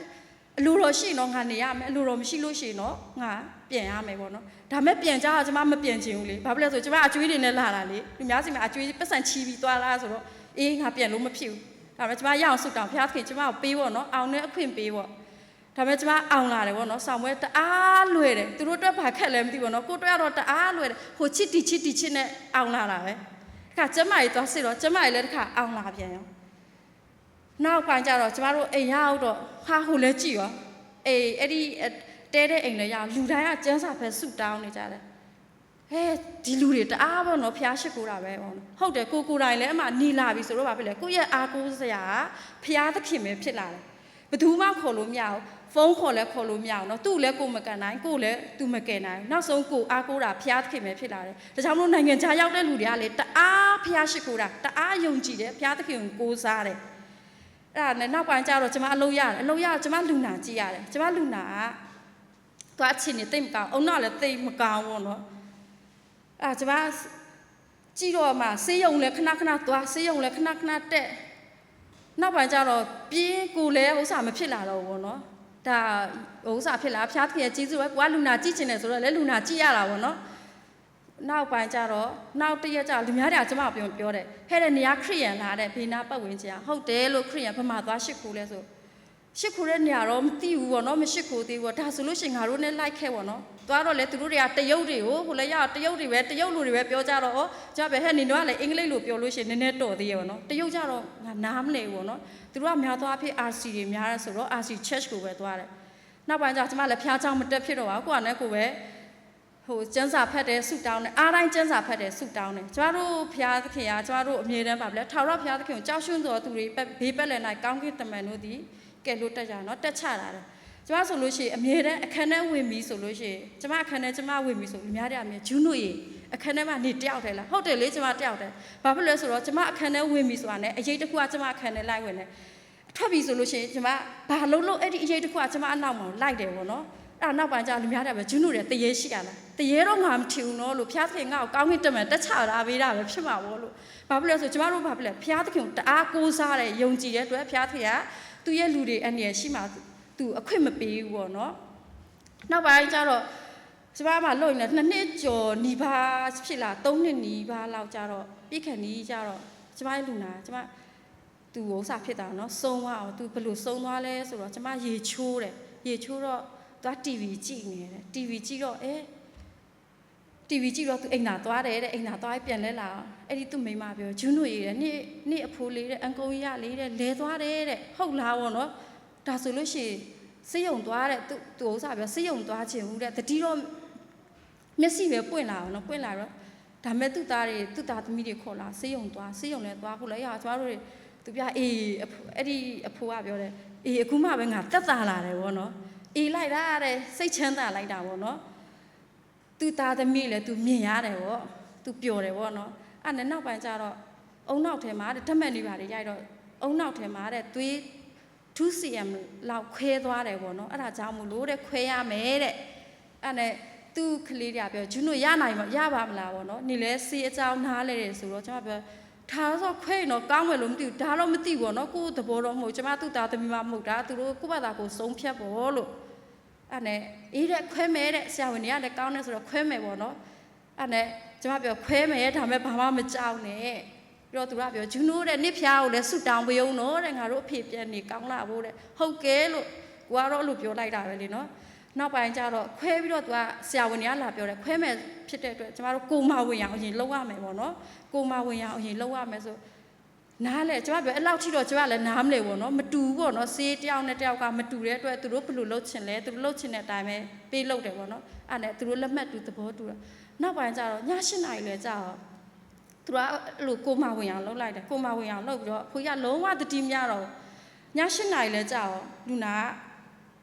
အလိုတော်ရှိရင်တော့ ငါနေရမယ်, အလိုတော်မရှိလို့ရှိရင်တော့ ငါပြန်ရမယ်ပေါ့နော်, ဒါပေမဲ့ ပြန်ကြတော့ ကျမမပြန်ချင်ဘူးလေ, ဘာဖြစ်လဲဆို ကျမအကြွေးတွေနဲ့လာတာလေ, သူများဆီမှာအကြွေးပိုက်ဆံချီပြီးသွားလားဆိုတော့ အေး ငါပြန်လို့မဖြစ်ဘူး, ဒါပေမဲ့ ကျမရအောင်ဆုတောင်း, ဘုရားသခင် ကျမကိုပေးပေါ့နော်, အောင်တဲ့အခွင့်ပေးပေါ့, ဒါပေမဲ့ ကျမအောင်လာတယ်ပေါ့နော်, စာမေးပွဲတအားလွယ်တယ်, သူတို့အတွက်ဘာခက်လဲမသိဘူးပေါ့နော်, ကိုယ့်အတွက်ကတော့တအားလွယ်တယ်, ဟိုချစ်ဒီချစ်ဒီချစ်နဲ့အောင်လာတာပဲ, တခါကျန်းမာရေးသွားစစ်တော့ ကျန်းမာရေးလည်းတခါအောင်လာပြန်ရော, နောက်ပိုင်းကျတော့ ကျမတို့အိမ်ရောက်တော့ ဟိုလည်းကြည့်ရော, အိမ် အဲ့ဒီတဲတဲ့အိမ်လည်းရောက်, လူတိုင်းကကျမ်းစာဖတ်ဆုတောင်းနေကြတယ်, ဟဲ ဒီလူတွေတအားပေါ့နော်, ဘုရားရှိခိုးတာပဲပေါ့နော်, ဟုတ်တယ်, ကိုယ်ကိုယ်တိုင်လည်းအမှနေလာပြီဆိုတော့ ဘာဖြစ်လဲ, ကိုယ့်ရဲ့အားကိုးစရာက ဘုရားသခင်ပဲဖြစ်လာတယ်, ဘယ်သူမှခေါ်လို့မရဘူး, ဖုန်းခေါ်လည်းခေါ်လို့မရဘူးနော်, သူ့ကိုလည်းကိုယ်မကယ်နိုင်, ကိုယ့်ကိုလည်းသူမကယ်နိုင်ဘူး, နောက်ဆုံးကိုယ်အားကိုးတာဘုရားသခင်ပဲဖြစ်လာတယ်, ဒါကြောင့်မလို့နိုင်ငံခြားရောက်တဲ့လူတွေကလေ တအားဘုရားရှိခိုးတာ, တအားယုံကြည်တယ်, ဘုရားသခင်ကိုကိုးစားတယ်, အဲ့ဒါနဲ့နောက်ပိုင်းကျတော့ ကျမအလုပ်ရတယ်, အလုပ်ရတော့ ကျမလူနာကြည့်ရတယ်, ကျမလူနာက သွားအခြေအနေသိပ်မကောင်း, အုံနောက်လည်းသိပ်မကောင်းပေါ့နော်, အဲ့ဒါကျမ ကြည့်တော့မှ ဆေးရုံလည်းခဏခဏသွား, ဆေးရုံလည်းခဏခဏတက်, နောက်ပိုင်းကျတော့ ပြင်း ကိုယ်လည်းဥစ္စာမဖြစ်လာတော့ဘူးပေါ့နော်, ဒါဥစ္စာဖြစ်လာ, ဘုရားသခင်ရဲ့ကျေးဇူးပဲ, ကိုယ်ကလူနာကြည့်ချင်တယ်ဆိုတော့လည်း လူနာကြည့်ရတာပေါ့နော်, နောက်ပိုင်းကျတော့ နောက်တစ်ရက်ကျတော့ လူများတွေကကျမကိုပြောပြောတယ်, ဟဲ့ ဒီနေရာခရစ်ယာန်လားတဲ့, ဘေးနားပတ်ဝန်းကျင်က ဟုတ်တယ်လို့, ခရစ်ယာန် ဘယ်မှာသွားရှိခိုးလဲဆို, ရှိခိုးတဲ့နေရာတော့မသိဘူးပေါ့နော်, မရှိခိုးသေးဘူးပေါ့, ဒါဆိုလို့ရှိရင် ငါတို့နဲ့လိုက်ခဲ့ပေါ့နော်, သွားတော့လဲ သူတို့တွေကတရုတ်တွေကို ဟိုလည်းရောက်တရုတ်တွေပဲ, တရုတ်လူတွေပဲပြောကြတော့, အော် ကျမပဲ ဟဲ့ နင်တို့ကလည်းအင်္ဂလိပ်လိုပြောလို့ရှိရင် နည်းနည်းတော်သေးရဲ့ပေါ့နော်, တရုတ်ကြတော့ ငါနားမလည်ဘူးပေါ့နော်, သူတို့ကများသောအားဖြင့် RC တွေများတယ်ဆိုတော့ RC church ကိုပဲသွားတယ်, နောက်ပိုင်းကျတော့ ကျမလည်းဘုရားကျောင်းမတက်ဖြစ်တော့ပါဘူး, ကိုယ့်ဟာနဲ့ကိုယ်ပဲ ဟိုကျမ်းစာဖတ်တယ်, ဆုတောင်းတယ်, အားတိုင်းကျမ်းစာဖတ်တယ်, ဆုတောင်းတယ်, ကျမတို့ဘုရားသခင်က ကျမတို့အမြဲတမ်း ဘာဖြစ်လဲ, ထာဝရဘုရားသခင်ကိုကြောက်ရွံ့သောသူတွေ ဘ- ဘေးပတ်လည်၌ ကောင်းကင်တမန်တို့သည် ကယ်လို့တတ်ရာနော်, တပ်ချတာတဲ့, ကျမဆိုလို့ရှိရင် အမြဲတမ်းအခန်းထဲဝင်ပြီဆိုလို့ရှိရင်, ကျမအခန်းထဲကျမဝင်ပြီဆို လူများတွေကအမြဲ ဂျူးနွေ အခန်းထဲမှာနေတယောက်တည်းလား, ဟုတ်တယ်လေ, ကျမတယောက်တည်း, ဘာဖြစ်လဲဆိုတော့ ကျမအခန်းထဲဝင်ပြီဆိုတာနဲ့ အရိပ်တစ်ခုက ကျမအခန်းထဲလိုက်ဝင်တယ်, ထွက်ပြီဆိုလို့ရှိရင် ကျမ ဘာလုပ်လို့ အဲ့ဒီအရိပ်တစ်ခုက ကျမအနောက်မှာလိုက်တယ်ပေါ့နော်, အဲ့နောက်ပိုင်းကျလူများတဲ့ပဲ ကျွန်တော်တဲ့တရေရှိရလား တရေတော့ငါမထီဘူးနော်လို့ ဘုရားသခင်ငါ့ကိုကောင်းကင်တမန်တက်ချတာပေးတာပဲဖြစ်မှာပေါ့လို့ ဘာဖြစ်လဲဆိုကျွန်မတို့ဘာဖြစ်လဲ ဘုရားသခင်ကိုတအားကိုးစားတယ် ယုံကြည်တဲ့အတွက် ဘုရားသခင်ကသူ့ရဲ့လူတွေအန္တရာယ်ရှိမှာ သူအခွင့်မပေးဘူးပေါ့နော် နောက်ပိုင်းကျတော့ ကျမမှာလုပ်ရင်လည်းနှစ်နှစ်ကျော်နီးပါးဖြစ်လာသုံးနှစ်နီးပါးလောက်ကျတော့ပြီးခါနီးကျတော့ကျမရဲ့လူနာကျမ သူ့ဥစ္စာဖြစ်တာနော်ဆုံးသွားအောင်သူဘယ်လိုဆုံးသွားလဲဆိုတော့ကျမရေချိုးတယ်ရေချိုးတော့သွား တီဗီ ကြည့်နေတယ် တီဗီ ကြည့်တော့အဲ တီဗီ ကြည့်တော့သူအိမ်သာသွားတယ်တဲ့အိမ်သာသွားပြီးပြန်လဲလာအဲ့ဒီသူ့မိန်းမပြော ဂျူးနိၣ်ရေတဲ့ နင့်အဖိုးလေးတဲ့ အန်ကိုကြီးကလေးတဲ့လဲသွားတယ်တဲ့ဟုတ်လားပေါ့နော်ဒါဆိုလို့ရှိရင်ဆေးရုံသွားတဲ့သူ့သူ့ဥစ္စာပြောဆေးရုံသွားချင်ဘူးတဲ့သတိတော့မျက်စိပဲပွင့်လာပေါ့နော်ပွင့်လာတော့ဒါမဲ့သူ့သားတွေသူ့သားသမီးတွေခေါ်လာဆေးရုံသွားဆေးရုံလည်းသွားခုလည်းရကျမတို့တွေသူပြအေးအဲ့ဒီအဖိုးကပြောတယ်အေးအခုမှပဲငါသက်သာလာတယ်ပေါ့နော်အေးလိုက်တာတဲ့စိတ်ချမ်းသာလိုက်တာပေါ့နော် သူ့သားသမီးလည်းသူမြင်ရတယ်ပေါ့သူပျော်တယ်ပေါ့နော်အဲ့နဲ့နောက်ပိုင်းကျတော့အုံနောက်ထဲမှာတဲ့ဓာတ်မှန်တွေဘာတွေရိုက်တော့အုံနောက်ထဲမှာတဲ့သွေး two cm လောက်ခွဲသွားတယ်ပေါ့နော်အဲ့ဒါကြောင့်မို့လို့တဲ့ခွဲရမယ်တဲ့အဲ့နဲ့သူ့ကလေးတွေကပြောဂျူးနိၣ်ရနိုင်မရပါမလားပေါ့နော်နေလဲဆေးအကြောင်းနားလဲတယ်ဆိုတော့ကျွန်မပြောဒါတော့ခွဲရင်တော့ကောင်းမယ်လို့မသိဘူးဒါတော့မသိဘူးပေါ့နော်ကိုယ့်သဘောတော့မဟုတ်ကျွန်မသူ့သားသမီးမှမဟုတ်တာသူတို့ကိုယ့်ဘာသာကိုယ်ဆုံးဖြတ်ပေါ့လို့ အဲ့နဲ့အေးတဲ့ခွဲမယ်တဲ့ဆရာဝန်တွေကလည်းကောင်းတယ်ဆိုတော့ခွဲမယ်ပေါ့နော်အဲ့နဲ့ကျမပြောခွဲမယ်ဒါမဲ့ဘာမှမကြောက်နဲ့ပြီးတော့သူကပြောဂျူးနိၣ်တဲ့နင့်ဖျားကိုလည်းဆူတောင်းပေးအောင်နော်တဲ့ငါတို့အဖေပြန်နေကောင်းလာဖို့တဲ့ဟုတ်ကဲ့လို့ကိုကတော့အဲ့လိုပြောလိုက်တာပဲလေနော်နောက်ပိုင်းကျတော့ခွဲပြီးတော့သူကဆရာဝန်တွေကလာပြောတယ်ခွဲမယ်ဖြစ်တဲ့အတွက်ကျမတို့ကိုယ်မဝင်အောင်အရင်လုပ်ရမယ်ပေါ့နော်ကိုယ်မဝင်အောင်အရင်လုပ်ရမယ်ဆိုနားလဲကျမပြောအဲ့လောက်ထိတော့ကျမလည်းနားမလဲပေါ့နော်မတူဘူးပေါ့နော်ဆေးတယောက်နဲ့တယောက်ကမတူတဲ့အတွက်သူတို့ဘယ်လိုလုပ်ချင်လဲသူတို့လုပ်ချင်တဲ့အတိုင်းပဲပေးလုပ်တယ်ပေါ့နော်အဲ့နဲ့သူတို့လက်မှတ်တူသဘောတူတော့နောက်ပိုင်းကျတော့ညရှစ်နာရီလဲကျတော့သူတို့ကအဲ့လိုကိုမဝင်အောင်လုပ်လိုက်တယ်ကိုမဝင်အောင်လုပ်ပြီးတော့အဖိုးကြီးကလုံးဝသတိမရတော့ဘူးညရှစ်နာရီလဲကျတော့လူနာက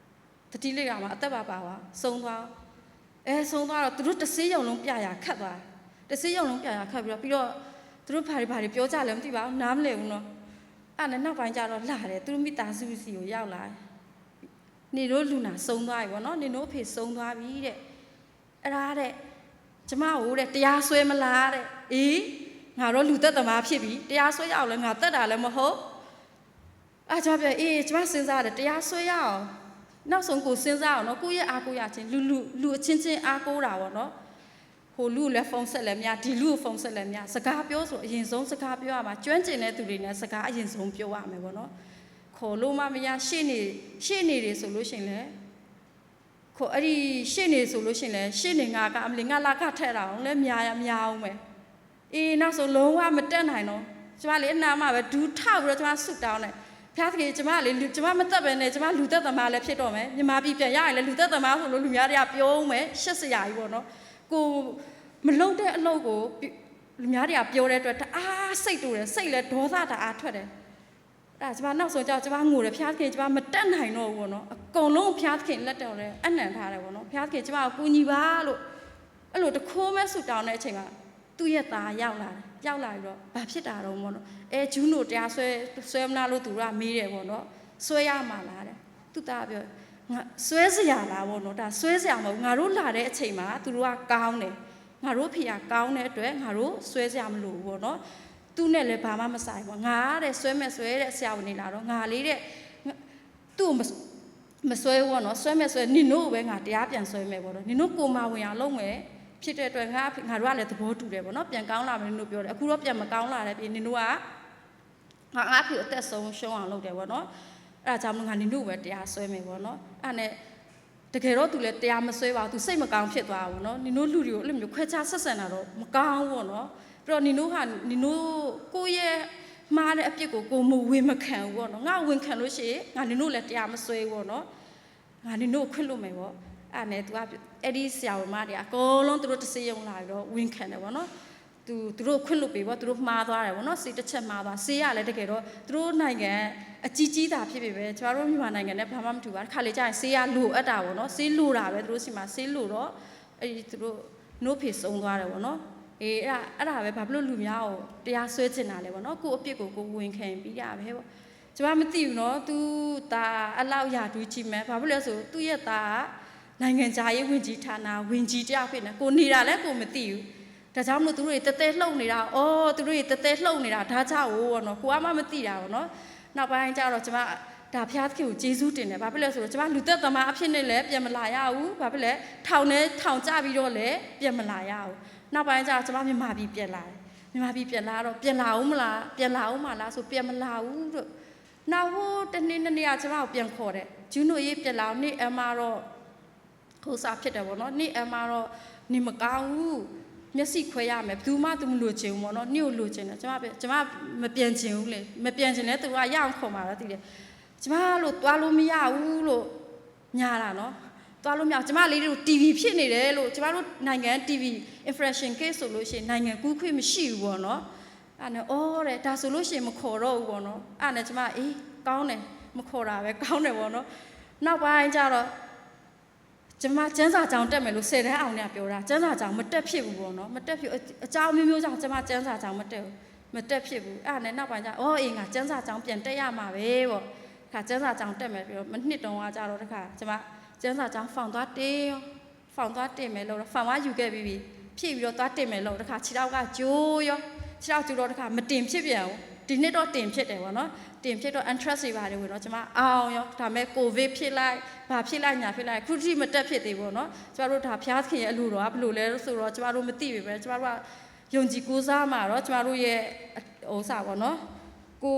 သတိလစ်တာမှာအသက်ပါပါသွားဆုံးသွားအဲဆုံးသွားတော့သူတို့တစ်ဆေးရုံလုံးပြရာခတ်သွားတစ်ဆေးရုံလုံးပြရာခတ်ပြီးတော့ပြီးတော့သူတို့ဘာတွေဘာတွေပြောကြလဲမသိပါဘူးနားမလည်ဘူးနော်အဲ့နဲ့နောက်ပိုင်းကျတော့လာတယ်သူတို့မိသားစုဆီကိုရောက်လာတယ်နေတို့လူနာဆုံးသွားပြီပေါ့နော်နေတို့အဖေဆုံးသွားပြီတဲ့အဲ့ဒါတဲ့ကျမကိုတဲ့တရားစွဲမလားတဲ့အေးငါတော့လူသက်သမားဖြစ်ပြီတရားစွဲရအောင်လဲငါသက်တာလည်းမဟုတ် အဲ့ကျွန်မပြောအေးကျွန်မစဉ်းစားတယ်တရားစွဲရအောင်နောက်ဆုံးကိုစဉ်းစားအောင်နော်ကိုယ့်ရဲ့အားကိုးရခြင်းလူလူလူအချင်းချင်းအားကိုးတာပေါ့နော်ဟိုလူကိုလည်းဖုန်းဆက်လည်းမရဒီလူကိုဖုန်းဆက်လည်းမရစကားပြောဆိုအရင်ဆုံးစကားပြောရမှာကျွမ်းကျင်တဲ့သူတွေနဲ့စကားအရင်ဆုံးပြောရမယ်ပေါ့နော်ခေါ်လို့မှမရရှေ့နေရှေ့နေတွေဆိုလို့ရှိရင်လည်း ခေါ်အဲ့ဒီရှေ့နေဆိုလို့ရှိရင်လည်းရှေ့နေငါကအမလီငါလာကထက်တာအောင်လဲမြားရမြားအောင်မယ်အေးနောက်ဆုံးလုံးဝမတက်နိုင်တော့ကျမလေအနာမပဲဒူးထောက်ပြီးတော့ကျမဆူတောင်းတယ်ဖျားသခင်ကျမလေလူကျမမသက်ပဲနဲ့ကျမလူသက်သမားလည်းဖြစ်တော့မယ်မြန်မာပြည်ပြန်ရရင်လည်းလူသက်သမားဆိုလို့လူများတွေကပြောဦးမယ်ရှက်စရာကြီးပေါ့နော်ကိုမလုပ်တဲ့အလုပ်ကိုလူများတွေကပြောတဲ့အတွက်တအားစိတ်တူတယ်စိတ်လည်းဒေါသတအားထွက်တယ် အဲ့ဒါကျမနောက်ဆုံးကျတော့ကျမငိုတယ်ဖျားသခင်ကျမမတတ်နိုင်တော့ဘူးပေါ့နော်အကုန်လုံးဖျားသခင်လက်တော်ထဲအနံထားတယ်ပေါ့နော်ဖျားသခင်ကျမကိုကူညီပါလို့အဲ့လိုတခိုးမဲ့ဆူတောင်းတဲ့အချိန်မှာသူ့ရဲ့သားရောက်လာတယ်ရောက်လာပြီးတော့ဘာဖြစ်တာတော့ပေါ့နော်အဲဂျူးနိၣ်တရားစွဲစွဲမလားလို့သူတို့ကမေးတယ်ပေါ့နော်စွဲရမှာလားတဲ့သူ့သားကပြောငါစွဲစရာလားပေါ့နော်ဒါစွဲစရာမဟုတ်ဘူးငါတို့လာတဲ့အချိန်မှာသူတို့ကကောင်းတယ်ငါတို့ဖေကကောင်းတဲ့အတွက်ငါတို့စွဲစရာမလိုဘူးပေါ့နော် သူနဲ့လည်းဘာမှမဆိုင်ဘူးငါတဲ့စွဲမဲ့စွဲတဲ့ဆရာဝန်နေလာတော့ငါလေးတဲ့သူ့ကိုမစွဲဘူးပေါ့နော်စွဲမဲ့စွဲနင်တို့ပဲငါတရားပြန်စွဲမယ်ပေါ့နော်နင်တို့ကိုမဝင်အောင်လုပ်မယ်ဖြစ်တဲ့အတွက်ငါငါတို့ကလည်းသဘောတူတယ်ပေါ့နော်ပြန်ကောင်းလာမယ်နင်တို့ပြောတယ်အခုတော့ပြန်မကောင်းလာတဲ့ပြင်နင်တို့ကငါငါဖေအသက်ဆုံးရှုံးအောင်လုပ်တယ်ပေါ့နော်အဲ့ဒါကြောင့်မလို့ငါနင်တို့ပဲတရားစွဲမယ်ပေါ့နော်အဲ့နဲ့ တကယ်တော့သူလည်းတရားမစွဲပါဘူးသူစိတ်မကောင်းဖြစ်သွားဘူးနော်နင်တို့လူတွေကိုအဲ့လိုမျိုးခွဲခြားဆက်ဆံတာတော့မကောင်းဘူးပေါ့နော်ပြီးတော့နင်တို့ကနင်တို့ကိုယ့်ရဲ့မှားတဲ့အပြစ်ကိုကိုမဝင်မခံဘူးပေါ့နော်ငါဝင်ခံလို့ရှိရင်ငါနင်တို့လည်းတရားမစွဲဘူးပေါ့နော်ငါနင်တို့ခွင့်လွှတ်မယ်ပေါ့အဲ့နဲ့သူကအဲ့ဒီဆရာဝန်မတွေအကုန်လုံးသူတို့တစည်းရုံးလာပြီးတော့ဝင်ခံတယ်ပေါ့နော် သူသူတို့ခွင့်လွှတ်ပေးပေါ့သူတို့မှားသွားတယ်ပေါ့နော်ဆေးတစ်ချက်မှားသွားဆေးရလည်းတကယ်တော့သူတို့နိုင်ငံအကြီးကြီးတာဖြစ်ပေမဲ့ကျမတို့မြန်မာနိုင်ငံနဲ့ဘာမှမတူပါဘူးတစ်ခါလေကြာရင်ဆေးရလိုအပ်တာပေါ့နော်ဆေးလိုတာပဲသူတို့ဆီမှာဆေးလိုတော့အဲ့ဒီသူတို့နို့ဖေဆုံးသွားတယ်ပေါ့နော်အေးအဲ့ဒါအဲ့ဒါပဲဘာဖြစ်လို့လူများကိုတရားစွဲချင်တာလဲပေါ့နော်ကိုယ့်အပြစ်ကိုကိုယ်ဝန်ခံပြီးတာပဲပေါ့ကျမမသိဘူးနော်သူသားအလောက်ရာတူးကြီးမဲဘာဖြစ်လဲဆိုသူ့ရဲ့သားက နိုင်ငံခြားရေးဝန်ကြီးဌာန ဝန်ကြီးတစ်ယောက်ဖြစ်နေ ကိုယ်နေတာလည်းကိုယ်မသိဘူး ဒါကြောင့်မလို့သူတို့တွေတသက်လှုပ်နေတာ အော် သူတို့တွေတသက်လှုပ်နေတာ ဒါကြောင့်ပေါ့နော် ကိုကမှမသိတာပေါ့နော် နောက်ပိုင်းကျတော့ကျမ ဒါဘုရားသခင်ကိုကျေးဇူးတင်တယ် ဘာဖြစ်လဲဆိုတော့ကျမလူသက်သမားအဖြစ်နဲ့လည်းပြန်မလာရဘူး ဘာဖြစ်လဲ ထောင်ထဲထောင်ကျပြီးတော့လည်းပြန်မလာရဘူး နောက်ပိုင်းကျတော့ကျမမြန်မာပြည်ပြန်လာတယ် မြန်မာပြည်ပြန်လာတော့ပြန်လာဦးမလား ပြန်လာဦးမလားဆိုပြန်မလာဘူးလို့ နောက်ဟိုတနေ့နှစ်နေ့ကကျမကိုပြန်ခေါ်တယ် ဂျူးနို့ရေးပြန်လာအောင် နေ့အမ်းမှာတော့ ဟုတ်စားဖြစ်တယ်ပေါ့နော် နေ့အမ်းမှာတော့နေမကောင်းဘူးမျက်စိခွဲရမယ်ဘယ်သူမှသူမလိုချင်ဘူးပေါ့နော် နေ့ကိုလိုချင်တယ်ကျမကျမမပြန်ချင်ဘူးလေ မပြန်ချင်လဲသူတို့ကရအောင်ခေါ်မှာတော့သိတယ်ကျမလို့သွားလို့မရဘူးလို့ညာတာနော်သွားလို့မရအောင်ကျမလေးတို့ တီဗီ ဖြစ်နေတယ်လို့ကျမတို့နိုင်ငံ တီဗီ infraction case ဆိုလို့ရှိရင်နိုင်ငံကူးခွင့်မရှိဘူးပေါ့နော်အဲ့နဲ့အော်တဲ့ဒါဆိုလို့ရှိရင်မခေါ်တော့ဘူးပေါ့နော်အဲ့နဲ့ကျမအေးကောင်းတယ်မခေါ်တာပဲကောင်းတယ်ပေါ့နော်နောက်ပိုင်းကျတော့ ကျမကျမ်းစာကျောင်းတက်မယ်လို့ဆယ်တန်းအောင်နဲ့ပြောတာကျမ်းစာကျောင်းမတက်ဖြစ်ဘူးပေါ့နော်မတက်ဖြစ်အကြောင်းမျိုးမျိုးကြောင့်ကျမကျမ်းစာကျောင်းမတက်ဘူးမတက်ဖြစ်ဘူးအဲ့ဒါနဲ့နောက်ပိုင်းကျအော်အေးငါကျမ်းစာကျောင်းပြန်တက်ရမှာပဲပေါ့ခါကျမ်းစာကျောင်းတက်မယ်ပြီးတော့မနှစ်တုန်းကကျတော့တခါကျမကျမ်းစာကျောင်း form သွားတင်ရော form သွားတင်မယ်လို့ form ကယူခဲ့ပြီးပြီဖြည့်ပြီးတော့သွားတင်မယ်လို့တခါခြေထောက်ကကျိုးရောခြေထောက်ကျိုးတော့တခါမတင်ဖြစ်ပြန်ဘူးဒီနှစ်တော့တင်ဖြစ်တယ်ပေါ့နော်တင်ဖြစ်တော့ entrance တွေပါတယ်ဝင်တော့ကျမအောင်ရောဒါမဲ့ covid ဖြစ်လိုက်ဘာဖြစ်လိုက်ညာဖြစ်လိုက်ခုထိမတက်ဖြစ်သေးဘူးနော်ကျမတို့ဒါဘုရားသခင်ရဲ့အလိုတော်ကဘယ်လိုလဲဆိုတော့ကျမတို့မသိပေမဲ့ကျမတို့ကယုံကြည်ကိုးစားမှာတော့ကျမတို့ရဲ့ဥစ္စာပေါ့နော်ကို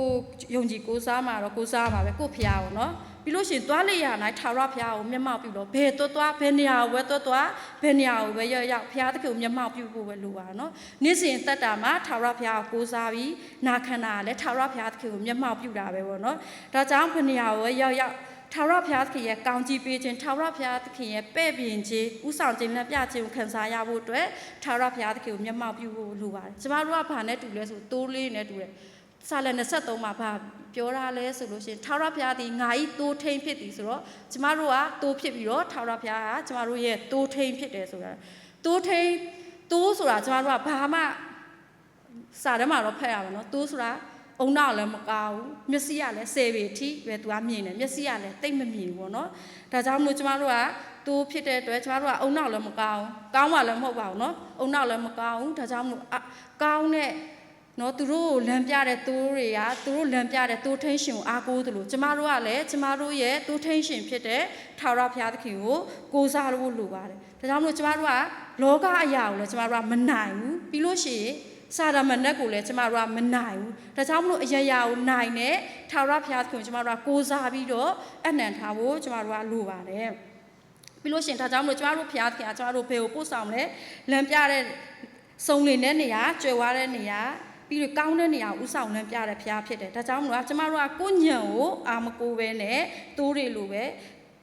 ယုံကြည်ကိုးစားမှာတော့ကိုးစားမှာပဲကိုဖျားပေါ့နော်ပြီးလို့ရှိရင်သွားလေရာနိုင်ထာဝရဘုရားကိုမျက်မှောက်ပြုလို့ဘယ်တော့သွားဘယ်နေရာဝဲတော့သွားဘယ်နေရာကိုပဲရောက်ရောက်ဘုရားသခင်ကိုမျက်မှောက်ပြုဖို့ပဲလိုပါနော်နေ့စဉ်သက်တာမှာထာဝရဘုရားကိုကိုးစားပြီးနာခံတာလည်းထာဝရဘုရားသခင်ကိုမျက်မှောက်ပြုတာပဲပေါ့နော်ဒါကြောင့်ဘယ်နေရာဝဲရောက်ရောက်ထာဝရဘုရားသခင်ရဲ့ကောင်းကြီးပေးခြင်းထာဝရဘုရားသခင်ရဲ့ပဲ့ပြင်ခြင်းဥဆောင်ခြင်းလမ်းပြခြင်းကိုခံစားရဖို့အတွက်ထာဝရဘုရားသခင်ကိုမျက်မှောက်ပြုဖို့လိုပါတယ်ကျမတို့ကဘာနဲ့တူလဲဆိုသိုးလေးနဲ့တူတယ်စာလံနှစ်ဆယ့်သုံးမှာဘာပြောထားလဲဆိုလို့ရှိရင်ထာဝရဘုရားသည်ငါ၏သိုးထိန်းဖြစ်သည်ဆိုတော့ကျမတို့ကသိုးဖြစ်ပြီးတော့ထာဝရဘုရားကကျမတို့ရဲ့သိုးထိန်းဖြစ်တယ်ဆိုတာသိုးထိန်းသိုးဆိုတာကျမတို့ကဘာမှစာထဲမှာတော့ဖတ်ရပါတော့သိုးဆိုတာအုံနောက်လည်းမကောင်းဘူးမျက်စိကလည်းဆယ်ပေအထိပဲသူကမြင်တယ်မျက်စိကလည်းသိပ်မမြင်ဘူးပေါ့နော်ဒါကြောင့်မလို့ကျမတို့ကသိုးဖြစ်တဲ့အတွက်ကျမတို့ကအုံနောက်လည်းမကောင်းဘူးကောင်းမှလည်းမဟုတ်ပါဘူးနော်အုံနောက်လည်းမကောင်းဘူးဒါကြောင့်မလို့ကောင်းတဲ့နော်သူတို့လမ်းပြတဲ့သိုးတွေကသူတို့လမ်းပြတဲ့သိုးထိန်းရှင်ကိုအားကိုးသလိုကျမတို့ကလည်းကျမတို့ရဲ့သိုးထိန်းရှင်ဖြစ်တဲ့ထာဝရဘုရားသခင်ကိုကိုးစားလို့လိုပါတယ်ဒါကြောင့်မလို့ကျမတို့ကလောကအရာကိုလည်းကျမတို့ကမနိုင်ဘူးပြီးလို့ရှိရင်စာတမန်နဲ့ကိုလည်းကျမတို့ကမနိုင်ဘူးဒါကြောင့်မလို့အရာရာကိုနိုင်တဲ့ထာဝရဘုရားသခင်ကိုကျမတို့ကကိုးစားပြီးတော့အနံ့ထားဖို့ကျမတို့ကလိုပါတယ်ပြီးလို့ရှိရင်ဒါကြောင့်မလို့ကျမတို့ဘုရားသခင်ကကျမတို့ဘယ်ကိုပို့ဆောင်လဲလမ်းပြတဲ့စုံလင်တဲ့နေရာကြွယ်ဝတဲ့နေရာပြီးတော့ကောင်းတဲ့နေရာကိုဥဆောင်လမ်းပြတဲ့ဘုရားဖြစ်တယ်ဒါကြောင့်မလို့ကကျမတို့ကကိုယ့်ညံကိုအာမကိုးပဲနဲ့သိုးတွေလိုပဲ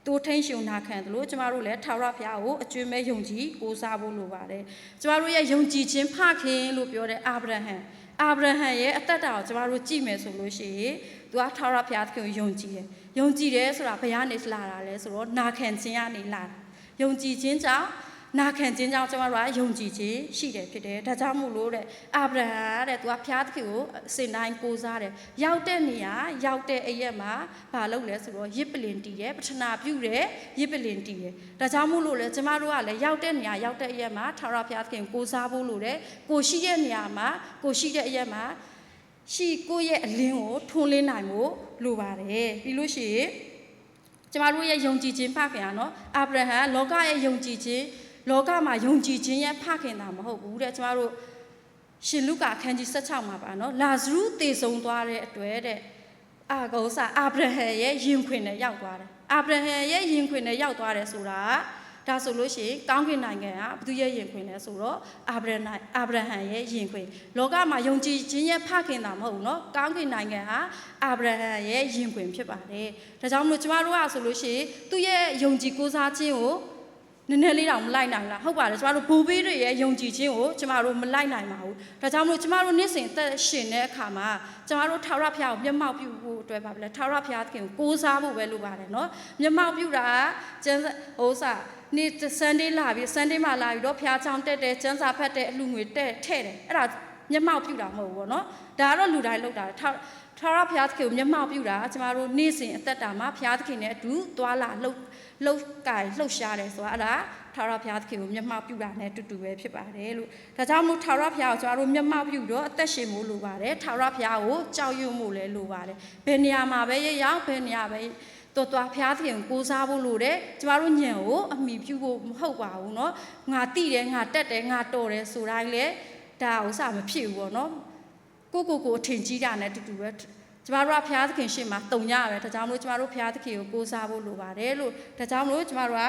သိုးထိန်းရှင်နာခံသလိုကျမတို့လည်းထာဝရဘုရားကိုအကျွမ်းမဲ့ယုံကြည်ကိုးစားဖို့လိုပါတယ်ကျမတို့ရဲ့ယုံကြည်ခြင်းဖခင်လို့ပြောတဲ့အာဗြဟံအာဗြဟံရဲ့အသက်တာကိုကျမတို့ကြည့်မယ်ဆိုလို့ရှိရင်သူကထာဝရဘုရားသခင်ကိုယုံကြည်တယ်ယုံကြည်တယ်ဆိုတာဘယ်ကနေလာတာလဲဆိုတော့နာခံခြင်းကနေလာတာယုံကြည်ခြင်းကြောင့်နာခံခြင်းကြောင့်ကျမတို့ကယုံကြည်ခြင်းရှိတယ်ဖြစ်တယ်ဒါကြောင့်မို့လို့တဲ့အာဗြဟံတဲ့သူကဘုရားသခင်ကိုစင်တိုင်းကိုးစားတယ်ရောက်တဲ့နေရာရောက်တဲ့အရပ်မှာဘာလုပ်လဲဆိုတော့ယစ်ပလင်တီးတယ်ပထနာပြုတယ်ယစ်ပလင်တီးတယ်ဒါကြောင့်မို့လို့လေကျမတို့ကလည်းရောက်တဲ့နေရာရောက်တဲ့အရပ်မှာထာဝရဘုရားသခင်ကိုးစားဖို့လိုတယ်ကိုရှိတဲ့နေရာမှာကိုရှိတဲ့အရပ်မှာရှိကိုယ့်ရဲ့အလင်းကိုထွန်းလင်းနိုင်ဖို့လိုပါတယ်ပြီးလို့ရှိရင်ကျမတို့ရဲ့ယုံကြည်ခြင်းဖခင်ကနော်အာဗြဟံလောကရဲ့ယုံကြည်ခြင်းလောကမှာယုံကြည်ခြင်းရဲ့ဖခင်သာမဟုတ်ဘူးတဲ့ကျမတို့ရှင်လုကာအခန်းကြီးဆယ့်ခြောက်မှာပါနော်လာဇရုသေဆုံးသွားတဲ့အတွက်တဲ့အာဂေါ်စာအာဗြဟံရဲ့ရင်ခွင်နဲ့ရောက်သွားတယ်အာဗြဟံရဲ့ရင်ခွင်နဲ့ရောက်သွားတယ်ဆိုတာဒါဆိုလို့ရှိရင်ကောင်းကင်နိုင်ငံကဘသူရဲ့ရင်ခွင်လဲဆိုတော့အာဗြဟံအာဗြဟံရဲ့ရင်ခွင်လောကမှာယုံကြည်ခြင်းရဲ့ဖခင်သာမဟုတ်ဘူးနော်ကောင်းကင်နိုင်ငံဟာအာဗြဟံရဲ့ရင်ခွင်ဖြစ်ပါတယ်ဒါကြောင့်မလို့ကျမတို့ကဆိုလို့ရှိရင်သူ့ရဲ့ယုံကြည်ကိုးစားခြင်းကိုနည်းနည်းလေးတောင်မလိုက်နိုင်ဘူးလားဟုတ်ပါတယ်ကျမတို့ဘူဘီတွေရဲ့ယုံကြည်ခြင်းကိုကျမတို့မလိုက်နိုင်ပါဘူးဒါကြောင့်မလို့ကျမတို့နေ့စဉ်အသက်ရှင်တဲ့အခါမှာကျမတို့ထာဝရဘုရားကိုမျက်မှောက်ပြုဖို့အတွက်ပါပဲလေထာဝရဘုရားသခင်ကိုကိုးစားဖို့ပဲလိုပါတယ်နော်မျက်မှောက်ပြုတာကကျမ်းစာဟိုစာနေ့ Sunday လာပြီး Sunday မှာလာပြီးတော့ဘုရားကျောင်းတက်တယ်ကျမ်းစာဖတ်တယ်အလူငွေတက်ထဲ့တယ်အဲ့ဒါမျက်မှောက်ပြုတာမဟုတ်ဘူးပေါ့နော်ဒါကတော့လူတိုင်းလုပ်တာ ထာဝရဘုရားသခင်ကို မျက်မှောက်ပြုတာ ကျမတို့ နေ့စဉ်အသက်တာမှာ ဘုရားသခင်နဲ့အတူ သွားလာလှုပ်- လုပ်ကိုင်လှုပ်ရှားတယ်ဆိုတာ အဲ့ဒါ ထာဝရဘုရားသခင်ကို မျက်မှောက်ပြုတာနဲ့ အတူတူပဲ ဖြစ်ပါတယ်လို့။ ဒါကြောင့်မို့ ထာဝရဘုရားကို ကျမတို့ မျက်မှောက်ပြုပြီးတော့ အသက်ရှင်ဖို့ လိုပါတယ်။ ထာဝရဘုရားကို ကြောက်ရွံ့ဖို့လည်း လိုပါတယ်။ ဘယ်နေရာမှာပဲ ရောက်ရောက်၊ ဘယ်နေရာပဲ သွားသွား ဘုရားသခင်ကို ကိုးစားဖို့ လိုတယ်။ ကျမတို့ ဉာဏ်ကို အမှီပြုဖို့ မဟုတ်ပါဘူးနော်။ ငါသိတယ်၊ ငါတတ်တယ်၊ ငါတော်တယ် ဆိုတာကြီးလည်း ဒါဥစ္စာ မဖြစ်ဘူးပေါ့နော်။ ကိုယ့်ကိုယ်ကို အထင်ကြီးတာနဲ့ အတူတူပဲ။ ကျမတို့က ဘုရားသခင်ရှေ့မှာ သုညပဲ။ ဒါကြောင့်မို့ ကျမတို့ ဘုရားသခင်ကို ကိုးစားဖို့ လိုပါတယ်လို့။ ဒါကြောင့်မို့ ကျမတို့က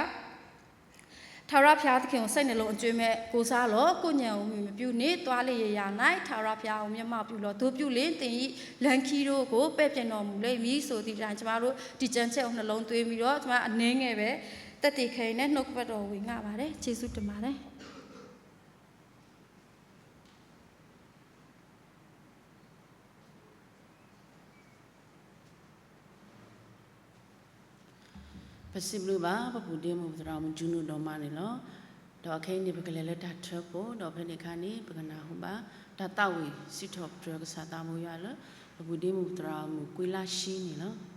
ထာဝရဘုရားသခင်ကို စိတ်နှလုံးအကြွင်းမဲ့ ကိုးစားလော့။ ကိုယ်ဉာဏ်ကို အမှီမပြုနှင့်။ သွားလေရာရာ၌ ထာဝရဘုရားကို မျက်မှောက်ပြုလော့။ သို့ပြုလျှင် သင်၏လမ်းခရီးတို့ကို ပဲ့ပြင်တော်မူလိမ့်မည် ဆိုသည့်အတိုင်း ကျမတို့ ဒီကျမ်းချက်ကို နှလုံးသွင်းပြီးတော့ ကျမ အနည်းငယ်ပဲ သက်သေခံရင်းနဲ့ နှုတ်ကပတ်တော်ကို ဝေငှပါတယ်။ ကျေးဇူးတင်ပါတယ်။ ပစံးဘျုးဘၣ် ပပူၤဒ့မုၣ်ပသရၣ်မုၣ် ကၠူနူဒီးမါန့ၣ်လီၤ. ဒီးခဲအံၤန့ၣ် ပကလဲၤလၢတၢ်ထၢဖှိၣ် ဒီးဖဲန့ၣ်အခါန့ၣ် ပကနၢ်ဟူဘၣ် တၢ်သးဝံၣ်စံးထီၣ်ပတြၢၤကစၢ်သးဘိယွၤလၢ ပပူၤဒ့မုၣ်ပသရၣ်မုၣ် ကွ့လါရှံန့ၣ်လီၤ.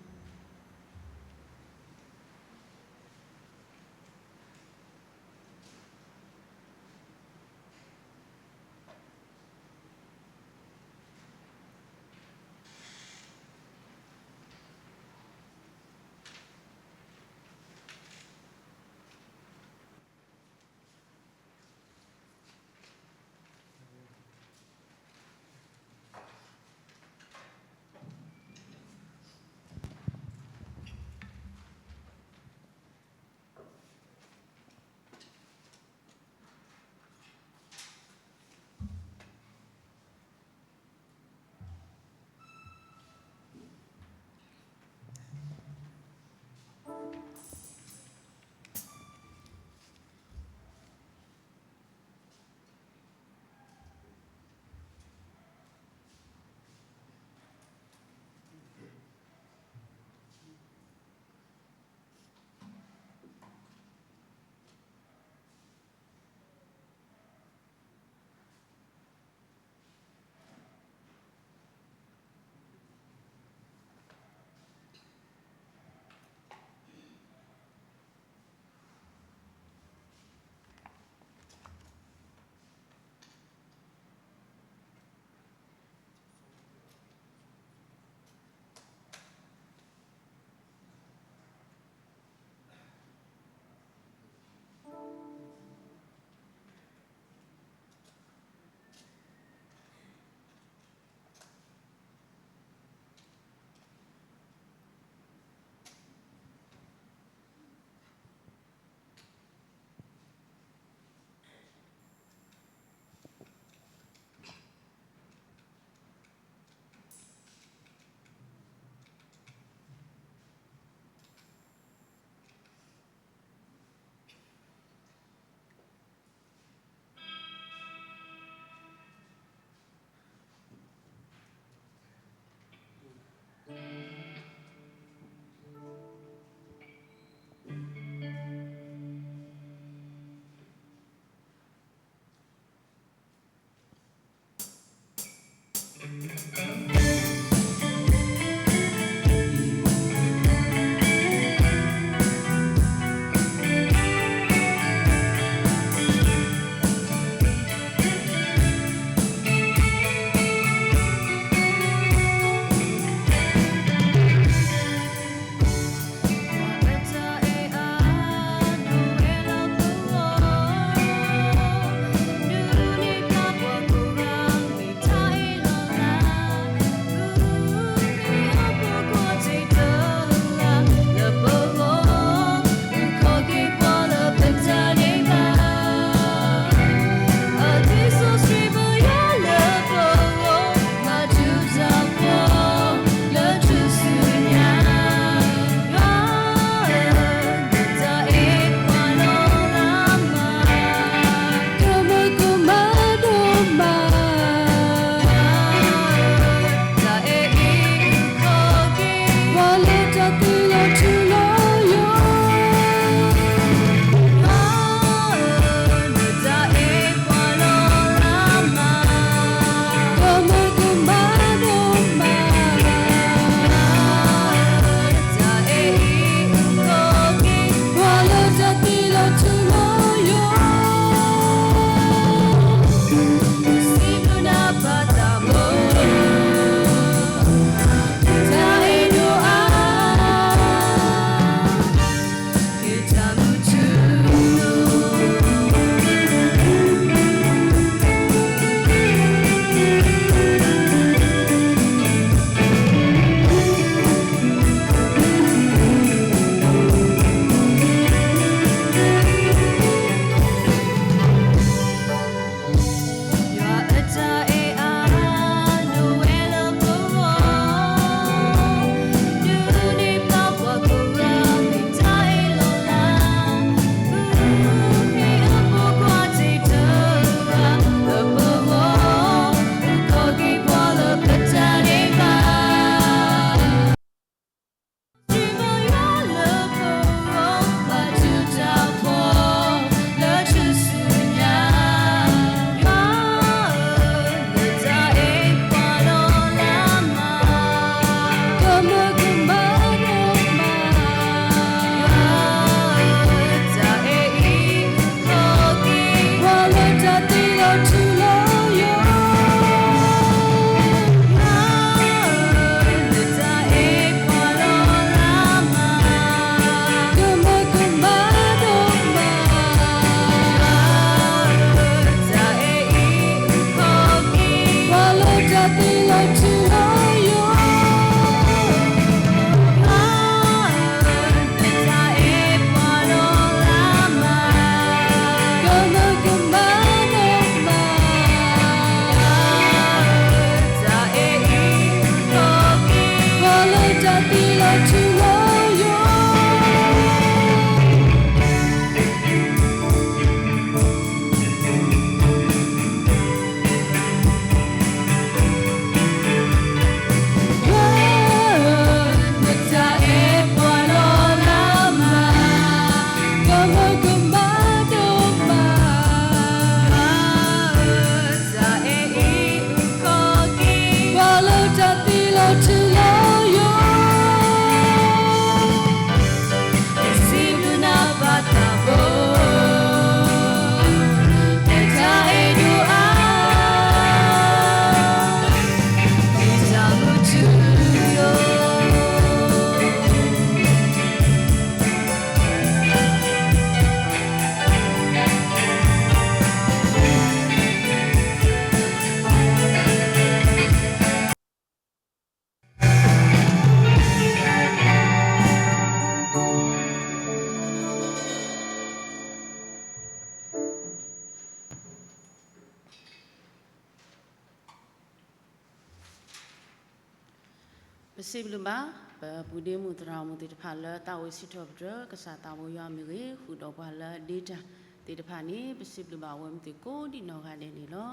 ပစံးဘျုးဘၣ် ပပုၢ်ဒ့မုၣ်သရၣ်မုၣ်သ့ၣ်တဖၣ်လၢသးအိၣ်စံးထီၣ်ပတြၢၤ ကစၢ်သးဘိယွၤမ့ၢ်ဂ့ၤ ဃုာ်ဒီးပှၤလၢအဒ့တၢ်သ့ၣ်တဖၣ်န့ၣ် ပစံးဘျုးဘၣ်အဝဲမ့ၢ်သ့ၣ်ကိးဒံနီၢ်ဂၤဒဲးန့ၣ်လီၤ.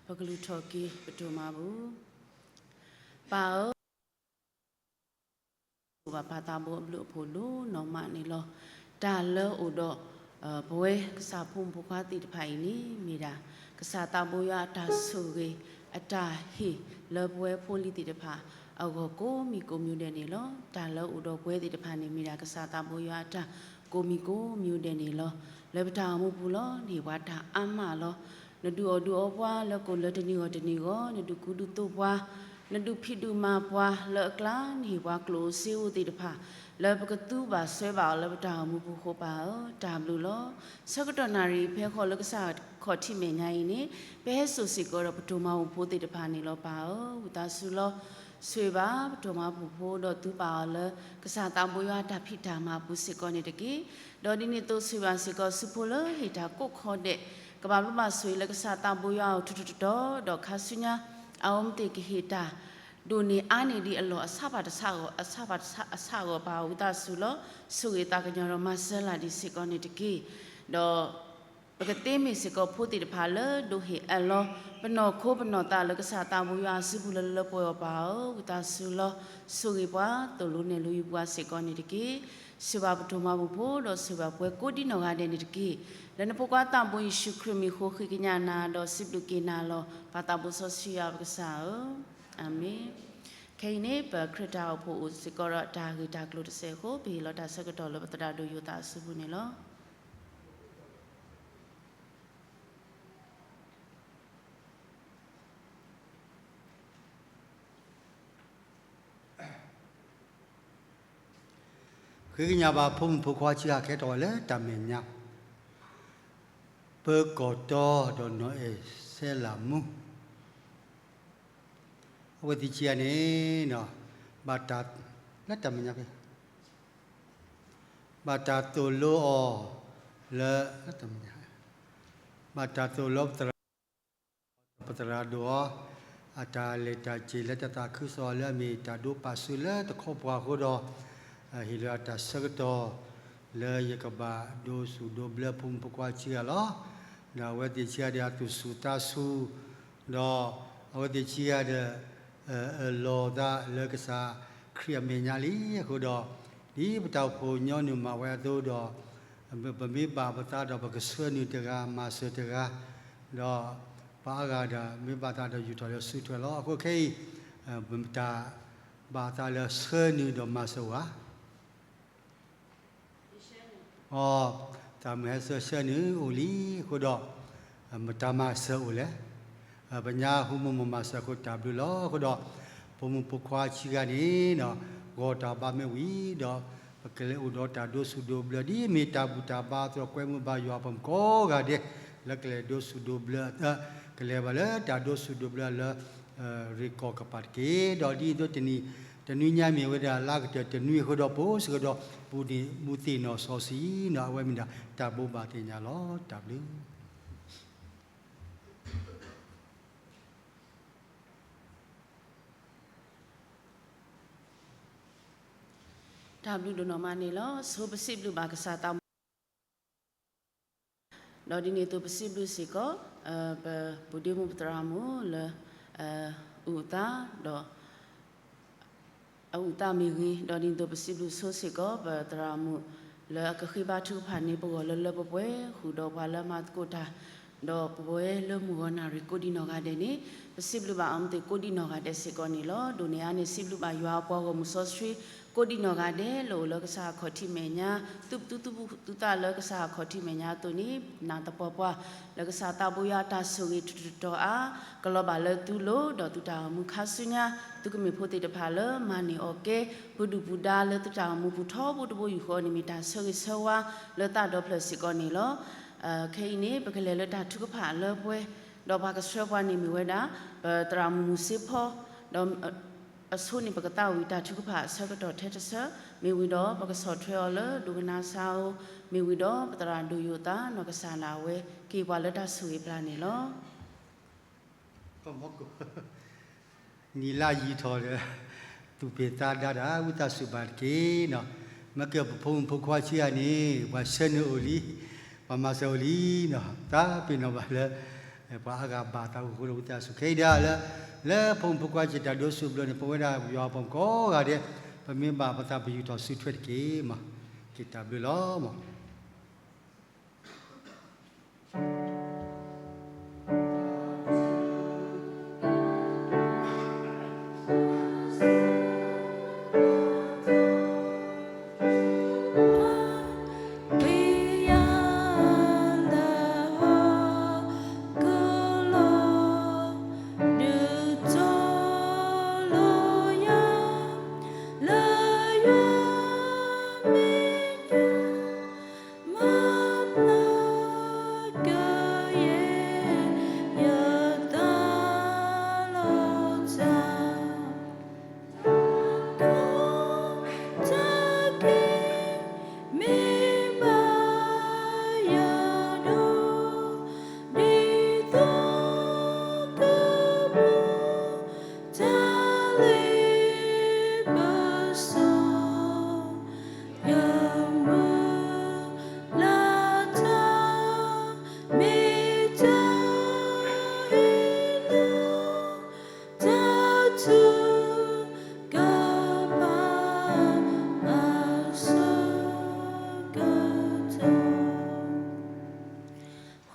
ပကလူၤထီၣ်က့ၤပတိၢ်မၤပူၤ ပၢ်ဧၢ ဘၣ်ပၢ်သးဘိအဘျုးအဖှိၣ်ဒိၣ်နီၢ်မးန့ၣ်လီၤ. တၢ်လၢအိၣ်ဒီး ပဝဲကစၢ်ဖိမုၣ်ဖိခွါသ့ၣ်တဖၣ်အံၤန့ၣ် မ့ၢ်ဒၣ် ကစၢ်သးဘိယွၤအတၢ်ဆိၣ်ဂ့ၤ အတၢ်ဟ့ၣ်လၢပဝဲဖိလံၤသ့ၣ်တဖၣ် အဂီၢ်ကိးမံၤကိးမံၤဒဲးန့ၣ်လီၤ. တၢ်လၢအိၣ်ဒီးပဝဲသ့ၣ်တဖၣ်န့ၣ် မ့ၢ်ဒၣ်ကစၢ်သးဘိယွၤအတၢ်ကိးမံၤကိးမံၤဒဲးန့ၣ်လီၤ. လၢပတၢ်အိၣ်မူပူၤလီၤ နဟ့ၣ်ပှၤတၢ်အါမးလီၤ. နဒုးအီၣ်ဒုးအီပှၤလၢကိၣ်လၢတနံၤဂီၢ်တနံၤဂီၢ်, နဒုးကူဒုးသိးပှၤ, နဒုးဖံးဒုးမၤပှၤလၢအကျါ, နဟ့ၣ်ပှၤကျိၣ်အိၣ်စ့အိၣ်သ့ၣ်တဖၣ် လၢပကသူဘၣ်စွဲဘၣ်အီၤလၢပတၢ်အိၣ်မူပူၤဃိပၢ်ဧၢ, တၢ်ဘျုးလီၤ. ဆၢကတီၢ်နၣ်ရံၣ်ဖဲဃီလၢကစၢ်ခီၣ်ထံးမဲာ်ညါအံၤန့ၣ် ပဟဲစိာ်စ့ၢ်ကီးဒီးပတိၢ်မၤပူၤဖိသ့ၣ်တဖၣ်န့ၣ်လီၤပၢ်ဧၢ, ဝံသးစူၤလီၤ. ဆိၣ်ဂ့ၤဘၣ်ပတိၢ်မၤပူၤဖိဒီးသူဘၣ်အီၤလၢ ကစၢ်သးဘိယွၤအတၢ်ဖံးတၢ်မၤအပူၤစ့ၢ်ကီးန့ၣ်တက့ၢ်. ဒီးဒ်န့ၣ်အသိးဆိၣ်ဂ့ၤဘၣ်စ့ၢ်ကီးဆူဖိလၢဟ့ၣ်တၢ်ကိးခီဒဲး ကဘၣ်ဘျုးဘၣ်ဆိၣ်ဂ့ၤလၢကစၢ်သးဘိယွၤအအိၣ်ထူးထူးတီၤတီၤ ဒီးခါဆူညါ အဝဲမ့ၢ်သ့ၣ်ကဟ့ၣ်တၢ် ဒိၣ်န့ၢ်အါန့ၢ်ဒံးအလီၢ်အဆၣ်ဖးတဆၣ်အဂီၢ် အဆၣ်ဖးတဆၣ်အဂီၢ်ပၢ်ဧၢ ဝံသးစူၤလီၤ. ဆိၣ်ဂ့ၤသးကညီၤဒီးမၤစၢၤလၢ်ဒံးစ့ၢ်ကီးန့ၣ်တက့ၢ်. ဒီး ပကသ့မ့ၢ်စ့ၢ်ကီးဖိသ့ၣ်တဖၣ်လၢဒိးဟ့ၣ်အၢၣ်လီၤ ပနီၢ်ခိပနီၢ်သးလၢကစၢ်သးဘိယွၤအစုပူၤလၢလၢပှဲၤပှဲၤအီၤပၢ်ဧၢ, ဝံသးစူၤလီၤ. ဆိၣ်ဂ့ၤပှၤ သိၣ်လိနဲၣ်လိယုာ်ပှၤစ့ၢ်ကီးန့ၣ်တက့ၢ်. ဆိၣ်ဂ့ၤဘၣ်ပတိၢ်မၤပူၤဖိ ဒီးဆိၣ်ဂ့ၤဘၣ်ပှၤကိးဒံနီၢ်ဂၤဒဲးန့ၣ်တက့ၢ်. လၢနဖိခွါသးဘိယ့ၣ်ၡူးခရံာ်မံၤအဃိ ဃ့ကညးနၤ ဒီးစံးဘျုးက့ၤနၤလီၤ. ပၢ်သးဘိစီဆှံယွၤပကစၢ်ဧၢ, အၤမ့ၣ်. ခဲအံၤန့ၣ် ပခရံာ်တၢ်အိၣ်ဖှိၣ်အိၣ်စ့ၢ်ကီးဒီးတၢ်ဂ့ၢ်တၢ်ကျိၤတစဲးအဃိ ပဟ့ၣ်လီၤတၢ်ဆၢကတီၢ်လၢပသရၣ်ဒိၣ်ယိၤသးအစုပူၤန့ၣ်လီၤ. ဃ့ကညးဘၣ်ဖိမုၣ်ဖိခွါဆံးဟးခဲတီၢ်ဝဲလၢတၢ်မဲာ်ညါ, ပၢၤကီၢ်တီဒီးနီၢ်အဲၣ်စဲလးမူ, အဝဲသ့ၣ်ဆံးဟးန့ၣ် ဘၣ်တၢ် လၢတၢ်မဲာ်ညါဖဲ ဘၣ်တၢ်သိၣ်လိအီၤလၢ လၢတၢ်မဲာ်ညါ ဘၣ်တၢ်သိၣ်လိပသရၣ် ပသရၣ်ဒိၣ်အီၤ အတၢ်လဲၤတၢ်က့ၤလၢတၢ်သးခုကစီၣ်အီၤလၢအမ့ၢ် တၢ်ဒိပာ်စုလၢတခီပှၤအဃိဒီး ဟ့ၣ်လီၤတၢ်ဆၢကတီၢ် လၢယကဘၣ်ဒိးဆူၣ်ဒိးဘျၢဖိမုၣ်ဖိခွါဆံးဟးလီၤ. ဒီးအဝဲသ့ၣ်ဆံးဟးဒီးအသူၣ်ဆူၣ်သးဆူၣ် ဒီးအဝဲသ့ၣ်ဆံးဟးဒီး အၢၣ်လီၤသးလၢကစၢ်ခရံာ်အမဲာ်ညါလံအဃိဒီး ဒ်ပတၢ်အိၣ်ဖှိၣ်ညီနုၢ်မးဝဲအသိးဒီး ပမ့ၢ်ဘၣ်ပသးဒီးပကဆှၢနုာ်တဂၤ မၤစၢၤတဂၤ, ဒီးပှၤအါဂၤဒီး မ့ၢ်ဘၣ်သးဒီးယူာ်ထီၣ်လၢစုထွဲလီၤ. အဃိခဲအံၤ ပမတၤဘၣ်အသးလၢဆှၢနုာ်ဒီးမၤစၢၤဝဲ အီ, တၢ်မုၢ်ဟဲဆှၢဆှၢနုာ်အိၣ်လံအဃိဒီး မတၤမၤစၢၤအိၣ်လဲၣ်. ပညါဟူမုၢ်မုၢ်မၤစၢၤအဃိတၢ်ဘျုးလီၤ. အဃိဒီး ဖိမုၣ်ဖိခွါဆံးဂၤန့ၣ် ဂီၤတၢ်ဘါမ့ၢ်ဝံၤဒီး ပကလဲၤအိၣ်ဒီးတၢ်ဒိးဆူၣ်ဒိးဘျၢ ဒ်မ့ၢ်တၢ်ဘူၣ်တၢ်ဘါအသိး ကွဲမုာ်ဘၣ်ယွၤပှၤကိးဂၤဒဲး လၢကလဲၤဒိးဆူၣ်ဒိးဘျၢ ကလဲၤဘၣ်လၢတၢ်ဒိးဆူၣ်ဒိးဘျၢလၢ ရ့ၣ်ကီၢ်ကပၤတက့ၢ်. ဒီးဒ်သိးတနံၤ တနွံညါမ့ၢ်ဝဲဒၣ်လါကတၢၢ်တနွံအဃိဒီး ပအိၣ်စ့ၢ်ကီးဒီး ပူၤန့ၣ်မူသ့ၣ်နီၣ်စီဆှံနီၤ အဝဲမ့ၢ်ဒၣ်တၢ်ဘိးဘၣ်သ့ၣ်ညါလီၤ. တၢ်ဘျုး တၢ်ဘျုးဒိၣ်နီၢ်မးန့ၣ်လီၤ. ဆိပစံးဘျုးဘၣ်ကစၢ်သး ဒီးဒ်န့ၣ်အသိးပစံးဘျုးစ့ၢ်ကီး ပပုၢ်ဒ့မုၣ်ပသရၣ်မုၣ်လၢ အုၣ်အသးဒီး အအုၣ်အသးမ့ၢ်ဂ့ၤ, ဒီးဒ်န့ၣ်အသိးပစံးဘျုးဆိစ့ၢ်ကီး ပသရၣ်မုၣ်လၢအကဃ့ဘါထုကဖၣ်န့ၢ်ပဂီၢ်လၢလၢပှဲၤပှဲၤ ဃုာ်ဒီးပှၤလၢမၤသကိးတၢ် ဒီးပဝဲလၢမုၢ်ဂီၤနၣ်ရံၣ်ကိးဒံနီၢ်ဂၤဒဲးန့ၣ် ပစံးဘျုးဘၣ်အီၤမ့ၢ်သ့ၣ်ကိးဒံနီၢ်ဂၤဒဲးစ့ၢ်ကီးန့ၣ်လီၤ. ဒိၣ်န့ၢ်အါန့ၣ် စံးဘျုးဘၣ်ယွၤအပှၤဂီၢ်မုၢ်စီဆှံ ကိးဒံနီၢ်ဂၤဒဲး လၢအိၣ်လၢကစၢ်အခီၣ်ထံးမဲာ်ညါ သုးပသူသုသးလၢကစၢ်အခီၣ်ထံးမဲာ်ညါအသိးန့ၣ် နာ်သပှၢ်ပှၢ် လၢကစၢ်သးဘိယွၤအတၢ်ဆိၣ်ဂ့ၤထူးထူးတီၤတီၤအါ ကလီၤဘၣ်လၢသုလိၤ ဒီးသုတၢ်အိၣ်မူခါဆူညါ သုကမ့ၢ်ဖိသ့ၣ်တဖၣ်လၢမၤန့ၢ်အီၣ်ကဲ ပဒုၣ်ပဒါလၢသုတၢ်အိၣ်မူပူၤထီဘိတဘိယူၢ်ဃီန့ၣ် မ့ၢ်တၢ်ဆၢဂ့ၤဆၢဝါလၢသးဒီဖျၢၣ်စ့ၢ်ကီးန့ၣ်လီၤ. ခဲအံၤန့ၣ် ပကလဲၤလၢတၢ်ထုကဖၣ်လၢပှဲၤ ဒီးပှၤကဆှၢပှၤန့ၣ်မ့ၢ်ဝဲဒၣ် ပသရၣ်မုၣ်မူၤစ့ဖီ ဒီး အဆိန့ၣ်ပကသးဝံၣ်တၢ်ထုကဖၣ်အဆၢကတီၢ်ထဲတဆၢ မ့ၢ်ဝံၤဒီးပကဆီၣ်ထွဲအီၤလၢဒိကနၣ်စၢ်ဧိၤ မ့ၢ်ဝံၤဒီးပသရၣ်ဒိၣ်ယိၤသးနီၢ်ကစၢ်ဒၣ်ဝဲ ကဟ့ၣ်ပှၤလၢတၢ်ဆိၣ်ဂ့ၤပျၢ်န့ၣ်လီၤ. နံၤလါယံာ်ထီၣ်ဒီး သူၣ်ပ့ၢ်သးဒါတၢ် ဝံသးစူၤဘၣ်တက့ၢ်နီၤ. မ့ၢ်က့ၤပဖိမုၣ်ဖိခွါဆံးဂၤန့ၣ် ပှၤဆှၢနုာ်အိၣ်လံ, ပှၤမၤစၢၤအိၣ်လံနီၤ. သးပ့ၤနီၣ်ဘၣ်လၢ ပှၤအါဂၤဘၣ်သးအိၣ်အဃိဒီး ဝံသးစူၤခဲအံၤဒၣ်လၢ လၢဖိမုၣ်ဖိခွါစံးတၢ်ဒိးစူးဘျၢန့ၣ် ပဝဲဒၣ်ယွၤအပှၤကိးဂၤဒဲး ပမ့ၢ်ဘၣ်ပသးပယူာ်ထီၣ်စုထွဲတက့ၢ်မး. က့ၤတၢ်ဘျုးလီၤ.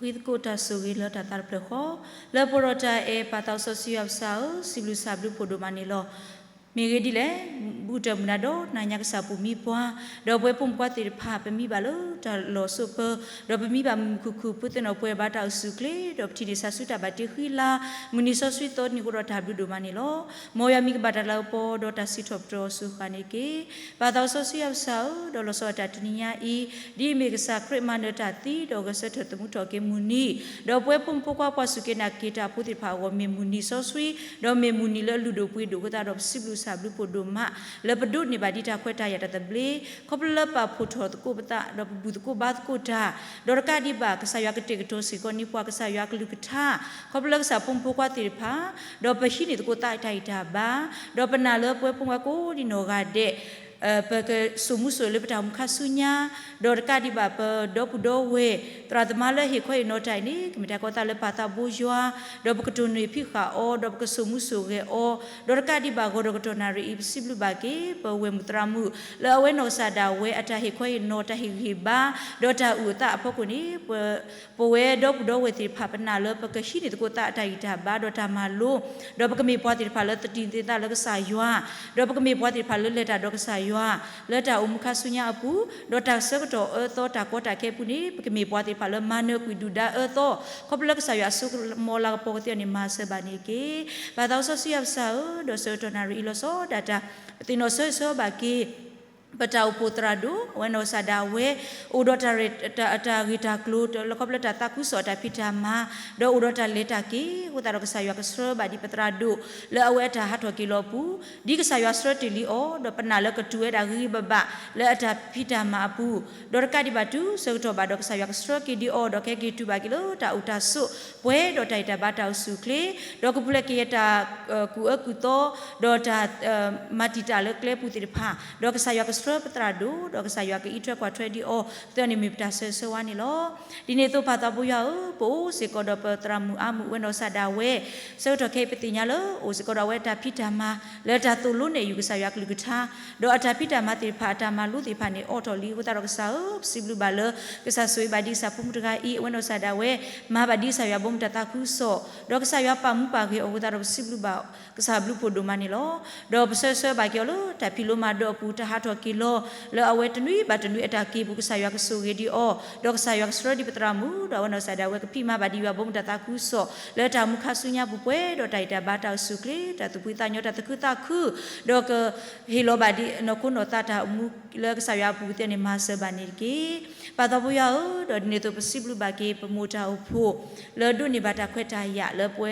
ဃ့သကိးတၢ်ဆိၣ်ဂ့ၤလၢတၢ်သးတဖျၢၣ်ဃီ, လၢပှဲၤဒီးတၢ်အဲၣ်ပၢ်သးစီဆှံယွၤပကစၢ်ဧၢ, စံးဘျုးစံးဘျုးဖးဒိၣ်မးန့ၣ်လီၤ. မ့ၢ်ဂ့ၢ်ဒ်လဲၣ်, ဘူးတၢၢ်မုၢ်နၤဒီးနၤညါကစၢ်ပူၤမံပှၤ, ဒီးပဝဲဖိမုၣ်ဖိခွါသ့ၣ်တဖၣ် ပမံဘၣ်လၢတၢ်လီၢ်စိၣ်ပၢ, ဒီးပမံဘၣ်မုာ်မုာ်ခုၣ်ခုၣ် ပသ့ၣ်နီၣ်ပှဲၤဘၣ်တၢ်အိၣ်ဆူၣ်အိၣ်ချ့, ဒီးပထံၣ်န့ၢ်ဆူတၢ်ဘၣ်တ့ဃံလၤ, မုၢ်နံၤစီဆှံသီနံၤအဃိဒီးတၢ်ဘျုးဒိၣ်မးန့ၣ်လီၤ. မ်ယွၤမံကဘၣ်တၢ်လၤကပီၤဒီးတၢ်စံးထီၣ်ပတြၢၤအီၤစ့ၢ်ကီးန့ၣ်တက့ၢ်. ပၢ်သးစီဆှံယွၤပကစၢ်ဧၢ, ဒီးလီၤဆီဒၣ်တၢ်တနံၤညါအံၤ, ဒ်အမ့ၢ်ကစၢ်ခရံာ်မၤနၢၤတၢ်သံ ဒီးဂဲၤဆၢထၢၣ်သမူထီၣ်က့ၤမုၢ်နံၤ, ဒီးပဝဲဖိမုၣ်ဖိခွါပှၤစူၢ်က့ၤနာ်က့ၤတၢ်ဖိသ့ၣ်တဖၣ်အဂီၢ် မ့ၢ်မုၢ်နံၤစီဆှံ, ဒီးမ့ၢ်မုၢ်နံၤလၢအလုၢ်ဒိၣ်ပှ့ၤဒိၣ်အဃိသတးဒီး ပစံးဘျုးစံးဘျုးဖးဒိၣ်မး, လၢပဒိးန့ၢ်ဘၣ်ဒံးတၢ်ခွဲးတၢ်ယာ်တၢ်သဘျ့, ခီဖျိလၢပာ်ဖှိၣ်ထီၣ်သကိးပသး ဒီးပဘူၣ်သကိးဘါသကိးတၢ်, ဒီးတကးဒံးဘၣ် ကစၢ်ယွၤကတဲာ်ကတီၤစ့ၢ်ကီးန့ၢ်ပှၤကစၢ်ယွၤအကလုၢ်ကထါ, ခီဖျိလၢကစၢ်ဖိမုၣ်ဖိခွါသ့ၣ်တဖၣ်, ဒီးပဟံးန့ၢ်သကိးသးတၢ်ဂံၢ်တၢ်ဘါ, ဒီးပနာ်လၢပဝဲဖိမုၣ်ဖိခွါကိးဒံးနီၢ်ဂၤဒဲး ပကစိာ်မူစိာ်ဂဲၤလၢပတၢ်အိၣ်မူခါဆူညါ, ဒီးတကးဒံးဘၣ်ပဒီပုၢ်ဒီဝဲၢ် သရၣ်သမါလၢဟ့ၣ်ခီဟ့ၣ်နီၤတၢ်အံၤန့ၣ် ကမ့ၢ်တၢ်ကီသးလၢပၢ်သးဘိယွၤ, ဒီးပကတိၢ်နီၣ်ဖံးဃာ်အီၤ, ဒီးပကစိာ်မူစိာ်ဂဲၤအီၤ, ဒီးတကးဒံးဘၣ်ဂီၤဒီးကတီၢ်နၣ်ရံၣ်အံၤ ပစံးဘျုးဘၣ်က့ၤ ပဝဲၢ်မုၣ်သရၣ်မုၣ် လၢအဝဲနီၢ်ကစၢ်ဒၣ်ဝဲအတၢ်ဟ့ၣ်ခီဟ့ၣ်နီၤတၢ်ဟ့ၣ်ဂံၢ်ဟ့ၣ်ဘါ, ဒီးတၢ်အုၣ်အသးအဖီခိၣ်န့ၣ် ပဝဲဒီပုၢ်ဒီဝဲၢ်သ့ၣ်တဖၣ် ပနာ်လၢပကဟံးန့ၢ်သကိးသးအတၢ်ဂံၢ်တၢ်ဘါဒီးတၢ်မၤလိ, ဒီးပကမ့ၢ်ပှၤသ့ၣ်တဖၣ်လၢသတံၢ်သ့ၣ်သးလၢကစၢ်ယွၤ, ဒီးပကမ့ၢ်ပှၤသ့ၣ်တဖၣ်လၢလဲၤတၢ်ဒီးကစၢ်ယွၤ, လၢတၢ်အိၣ်မူခါဆူညါအပူၤ, ဒီးတၢ်ဆၢကတီၢ်အၢသီတၢ်ကီတၢ်ခဲအပူၤန့ၣ် ပကမ့ၢ်ပှၤသ့ၣ်တဖၣ်လၢမၤနၢၤကွံာ်ဒုၣ်ဒါအၢသီ, ခီဖျိလၢကစၢ်ယွၤအစိကမီၤလၤကပီၤကသ့အီၤန့ၣ် မၤစၢၤဘၣ်န့ၣ်တက့ၢ်. ပၢ်သးစီဆှံယွၤပကစၢ်ဧၢ, ဒီးဆၢကတီၢ်နၣ်ရံၣ်အံၤလီၤဆီဒၣ်တၢ် ပသ့ၣ်နီၣ်ဆၢဂ့ၤဆၢဝါဘၣ်က့ၤ ပတၢ်အိၣ်ဖှိၣ်သရၣ်ဒိၣ် အဝဲနီၢ်ကစၢ်ဒၣ်ဝဲ အိၣ်ဒီးတၢ် တၢ်ဂ့ၢ်တၢ်ကျိၤ လၢခီဖျိတၢ်သးခုကစီၣ်အတၢ်ဖံးတၢ်မၤ, ဒီးအိၣ်ဒီးတၢ်လဲၤတၢ်က့ၤအဃိသတးဒီး ကစၢ်ယွၤကဆှၢဘၣ်ဒံးပသရၣ်ဒိၣ် လၢအဝဲအတၢ်ဟးထီၣ်က့ၤလီၤအပူၤ, ဒ်ကစၢ်ယွၤဆှၢတ့ၢ်လံအီၤ ဒီးပနာ်လၢကတုၤဝဲဒၣ်ဂ့ၤဂ့ၤဘၣ်ဘၣ် လၢအတၢ်ဖံးတၢ်မၤအပူၤ, ဒီးတကးဒံးဘၣ်တုၤဆၢကတီၢ်ဘၣ်ဒီး ကစၢ်ယွၤကဆှၢက့ၤဒံးအီၤ ဒီးကဟဲက့ၤတုၤဘၣ်က့ၤလၢတၢ်အိၣ်တၢ်ဆိး ပှဲၤဒီးတၢ်ဂံၢ်တၢ်ဘါတၢ်အိၣ်ဆူၣ်အိၣ်ချ့, ဒီးကပူၤဖျဲးက့ၤတၢ် ကူၣ်အၢကူၣ်သီ, ဒီးတၢ် မၤတံာ်တာ်လၢကျဲပူၤသ့ၣ်တဖၣ်, ဒီးကစၢ်ယွၤကဆှၢပသရၣ်ဒိၣ်, ဒီးကစၢ်ယွၤကအံးထွဲကွၢ်ထွဲဒံးအီၤ ကသ့အီၤန့ၣ်မ့ၢ်ပတၢ်ဆၢဂ့ၤဆၢဝါန့ၣ်လီၤ. ဒ်န့ၣ်အသိးပၢ်သးဘိယွၤဧၢ, ပအိၣ်စ့ၢ်ကီးဒီးပသရၣ်မုၣ်အါမုၣ်ဝဲနီၢ်ကစၢ်ဒၣ်ဝဲ, ဆၢကတီၢ်ခဲအံၤပသ့ၣ်ညါလၢ အိၣ်စ့ၢ်ကီးဒီးအဝဲတၢ်ဖံးတၢ်မၤ လၢတၢ်သိၣ်လိနဲၣ်ယုာ်ကစၢ်ယွၤကလုၢ်ကထါ, ဒီးအတၢ်ဖံးတၢ်မၤသ့ၣ်တဖၣ် အတၢ်မၤလိသ့ၣ်တဖၣ်န့ၣ် အိးထီၣ်လံအဃိသတးဒီးကစၢ်ဧၢ, ပစံးဘျုးဘၣ်လၢ ကစၢ်ဆိၣ်ဂ့ၤဘၣ်ဒံးကစၢ်ဖိမုၣ်တဂၤအံၤ အဝဲနီၢ်ကစၢ်ဒၣ်ဝဲ မၤဘၣ်ဒံးကစၢ်ယွၤဘီမုၢ်တၢ်သးခုကစီၣ်, ဒီးကစၢ်ယွၤပာ်မူပာ်ဂဲၤအီၤအဃိသတးဒီးပစံးဘျုးဘၣ် ကစၢ်ဘျုးဖှိၣ်ဒိၣ်မးန့ၣ်လီၤ. ဒီးပဆၢဂ့ၤဆၢဝါဘၣ်က့ၤအီၤလၢတၢ်ဖံးလိမၤဒိးအပူၤ တၢ်ဟးထီၣ်က့ၤလီၤ လၢအဝဲတနွံဘၣ်တနွံအတၢ်က့ၤအပူၤ ကစၢ်ယွၤကဆိၣ်ဂ့ၤဒံးအီၤ, ဒီးကစၢ်ယွၤကဆှၢဒံးပသရၣ်မုၣ် ဒီးအဝဲနီၢ်ကစၢ်ဒၣ်ဝဲကဖံးမၤဘၣ်ဒံးယွၤဘီမုၢ်တၢ်သးခုကစီၣ် လၢတၢ်အိၣ်မူခါဆူညါပူၤပှဲၤဒီးတၢ်ဂံၢ်တၢ်ဘါတၢ်အိၣ်ဆူၣ်အိၣ်ချ့ တၢ်သူၣ်ဖှံသးညီတၢ်သူၣ်ခုသးခု ဒီးကဟ့ၣ်လီၤဘၣ်ဒံးနီၢ်ခိနီၢ်သးတၢ်အိၣ်မူလၢကစၢ်ယွၤအပူၤကသ့န့ၣ် မၤစၢၤဘၣ်န့ၣ်တက့ၢ်. ပၢ်သးဘိယွၤဧၢ, ဒီးဒ်န့ၣ်အသိးပစံးဘျုးဘၣ်က့ၤ ပမိၢ်တၢ်အိၣ်ဖှိၣ် လၢဒိးန့ၢ်ဘၣ်တၢ်ခွဲးတၢ်ယာ်လၢပဝဲ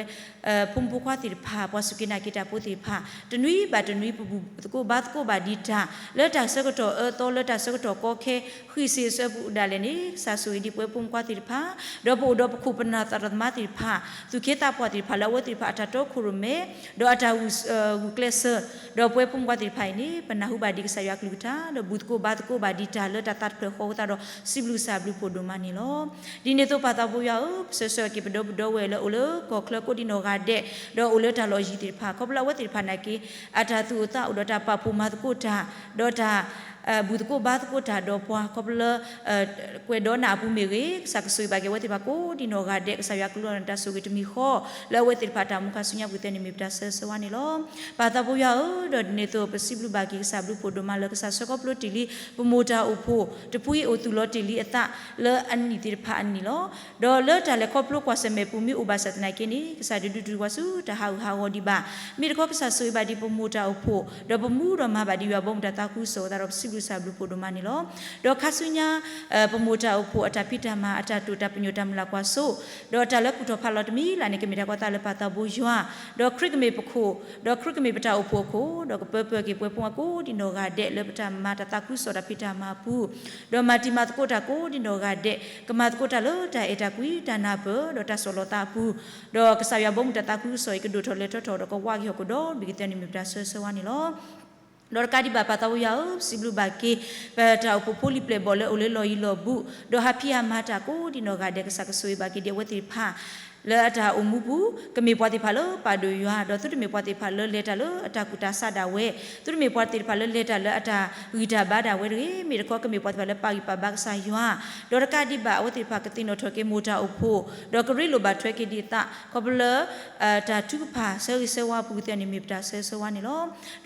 ဖိမုၣ်ဖိခွါသ့ၣ်တဖၣ် ပှၤစူၢ်က့ၤနာ်က့ၤတၢ်ဖိသ့ၣ်တဖၣ် တနွံဘၣ်တနွံပဘူၣ်သကိးဘါသကိးဘၣ်ဒံးတၢ် လၢတၢ် လၢတၢ်ဆၢကတီၢ်အၢသီ လၢတၢ်ဆၢကတီၢ်ကီခဲ ဃံးစ့အဆၢပူၤဒၣ်လဲာ်န့ၣ် ကစၢ်ဆိၣ်ဂ့ၤဒံးပဝဲပိာ်မုၣ်ခွါသ့ၣ်တဖၣ်, ဒီးပအိၣ်ဒီးပခိၣ်ပနၢ်သရၣ်သမါသ့ၣ်တဖၣ်, သူၣ်က့သးပှၢ်သ့ၣ်တဖၣ် လၢအဝဲသ့ၣ်တဖၣ်အတၢ်တီခိၣ်ရိၣ်မဲ ဒီးအတၢ်ဂုာ်ကျဲးစၢး, ဒီးပဝဲပိာ်မုၣ်ခွါသ့ၣ်တဖၣ်အံၤန့ၣ် ပနၢ်ဟူဘၣ်ဒံးကစၢ်ယွၤအကလုၢ်ကထါ ဒီးဘူၣ်သကိးဘါသကိးဘၣ်ဒံးတၢ်လၢတၢ်သးတဖျၢၣ်ဃီအဃိသတးဒီး စံးဘျုးကစၢ်ဘျုးဖှိၣ်ဒိၣ်မးန့ၣ်လီၤ. ဒ်န့ၣ်အသိးပၢ်သးဘိယွၤဧၢ, ပဆၢဆၢက့ၤပဒီပုၢ်ဒီဝဲၢ်လၢအိၣ်လၢကီၢ်ချၢကိးဒံးနီၢ်ဂၤဒဲး, ဒီးအိၣ်လၢတၢ်လီၢ်ယံၤသ့ၣ်တဖၣ် ခီဖျိလၢအဝဲသ့ၣ်တဖၣ်နာ်က့ အတၢ်သူၣ်အိၣ်သးအိၣ်ဒီးတၢ်ပာ်ဖှိၣ်မၤသကိးတၢ်, ဒီးတၢ် ဘူၣ်သကိးဘါသကိးတၢ်ဒီးပှၤ ခီဖျိလၢ ကွဲးဒီးနၢ်အပူၤမ့ၢ်ဂ့ၤ, ကစၢ်ကဆိၣ်ဂ့ၤဘၣ်က့ၤအဝဲသ့ၣ်တဖၣ်ကိးဒံးနီၢ်ဂၤဒဲး, ကစၢ်ယွၤကလူးအီၤန့ၣ်တၢ်ဆိၣ်ဂ့ၤတမံၤဃီ လၢအဝဲသ့ၣ်တဖၣ်တၢ်မူခါဆူညါပူၤသ့န့ၣ်မ့ၢ်ပတၢ်ဆၢဂ့ၤဆၢဝါန့ၣ်လီၤ. ပၢ်သးဘိယွၤဧၢ, ဒီးဒ်န့ၣ်အသိးပစံးဘျုးဘၣ်က့ၤကစၢ်ဘျုးဖှိၣ်ဒိၣ်မးလၢကစၢ်ဆှၢခီဖျိတ့ၢ်လံ ပမိၢ်တၢ်အိၣ်ဖှိၣ် တဖုအံၤအိၣ်သူၣ်လီၤတ့ၢ်လံအသးလၢအနံၣ်သ့ၣ်တဖၣ်အနံၣ်လီၤ. ဒီးလၢတၢ်လဲၤခီဖျိကွၢ်ဆၢၣ်မဲာ်ပူၤမ့ၢ်အိၣ်ဘၣ်ဆၣ်သနာ်က့န့ၣ် ကစၢ်ဒုးဒုးတုၤဝဲဆူတၢ်ဟးဂူာ်ဟးဂီၤဒံးဘၣ်. မ့ၢ်တခီကစၢ်ဆိၣ်ဂ့ၤဘၣ်ဒံးပမိၢ်တၢ်အိၣ်ဖှိၣ် ဒီးပမူဒီးမၤဘၣ်ဒံးယွၤဘီမုၢ်တၢ်သးခုကစီၣ်အဃိသတးဒီး ပစံးဘျုးကစၢ်ဘျုးဖှိၣ်ဒိၣ်မးန့ၣ်လီၤ. ဒီးခါဆူညါ ပမိၢ်တၢ်အိၣ်ဖှိၣ်အတၢ်ဖံးတၢ်မၤ အတၢ်တိာ်တၢ်ပညိၣ်တၢ်မုၢ်လၢ်ကွၢ်စိ ဒီးတၢ်လၢကူၣ်ထီၣ်ဖးလီၤတမံၤလၢ်န့ၣ် ကမ့ၢ်တၢ်ကီသးလၢပၢ်သးဘိယွၤ, ဒီးခရံာ်ကမ့ၢ်ပခိၣ်, ဒီးခရံာ်ကမ့ၢ်ပတၢ်အိၣ်ဖှိၣ်အခိၣ်, ဒီးကပၢပၢက့ၤပှၤပိာ်မုၣ်ကိးဒံးနီၢ်ဂၤဒဲးလၢပတၢ်မၤတၢ်သးခုကစီၣ်တၢ်ဖံးတၢ်မၤအပူၤ, ဒီးမၤတံၤမၤသကိးတၢ်ကိးဒံးနီၢ်ဂၤဒဲး, ကမၤသကိးတၢ်လၢတၢ်အဲၣ်တၢ်ကွံ တၢ်နၢ်ပၢၢ် ဒီးတၢ်ဆီၣ်လီၤသးအပူၤ, ဒီးကစၢ်ယွၤဘီမုၢ်တၢ်သးခုကစီၣ်အံၤ ကဒိၣ်ထီၣ်လဲၤထီၣ်ထီၣ်ဒီးကဝးက့ၤဟီၣ်ခိၣ်ဒီဘ့ၣ်ကသ့န့ၣ်မ့ၢ်ပတၢ်ဆၢဂ့ၤဆၢဝါန့ၣ်လီၤ. ဒီးတကးဒံးဘၣ်ပၢ်သးဘိယွၤဧၢ, ပစံးဘျုးဘၣ်က့ၤ ပတၢ်အိၣ်ဖှိၣ်ဖိလံၤပျဲၢ်ဘီၣ်လၢအိၣ်လၢလီၢ်ယံၤလီၢ်ဘူး, ဒီးဟးဖံးဟးမၤတၢ်ကိးဒံးနီၢ်ဂၤဒဲး ကစၢ်ကဆိၣ်ဂ့ၤဘၣ်က့ၤဒံးအဝဲသ့ၣ်တဖၣ် လၢအတၢ်အိၣ်မူပူၤ, ကမ့ၢ်ပှၤသ့ၣ်တဖၣ်လၢပာ်ဒိၣ်ယွၤ, ဒီးသုတမ့ၢ်ပှၤသ့ၣ်တဖၣ်လၢလဲၤတၢ်လၢအတၢ်ကူၣ်တၢ်ဆးဒၣ်ဝဲ, သုတမ့ၢ်ပှၤသ့ၣ်တဖၣ်လၢလဲၤတၢ်လၢအတၢ်ဂံၢ်တၢ်ဘါဒၣ်ဝဲတဂ့ၤ, မ့ၢ်တခီကမ့ၢ်ပှၤသ့ၣ်တဖၣ်လၢပာ်ဂံၢ်ပာ်ဘါကစၢ်ယွၤ, ဒီးတကးဒံးဘၣ်အဝဲသ့ၣ်တဖၣ်ကသ့ၣ်နီၣ်ထီၣ်က့ၤမိၢ်တၢ်အိၣ်ဖှိၣ်, ဒီးကရ့လိာ်ဘၣ်ထွဲက့ၤဒံးအသး ခီဖျိလၢ တၢ်ထုကဖၣ်ဆၢဂ့ၤဆၢဝါအပူၤကသ့န့ၣ်မ့ၢ်ပတၢ်ဆၢဂ့ၤဆၢဝါန့ၣ်လ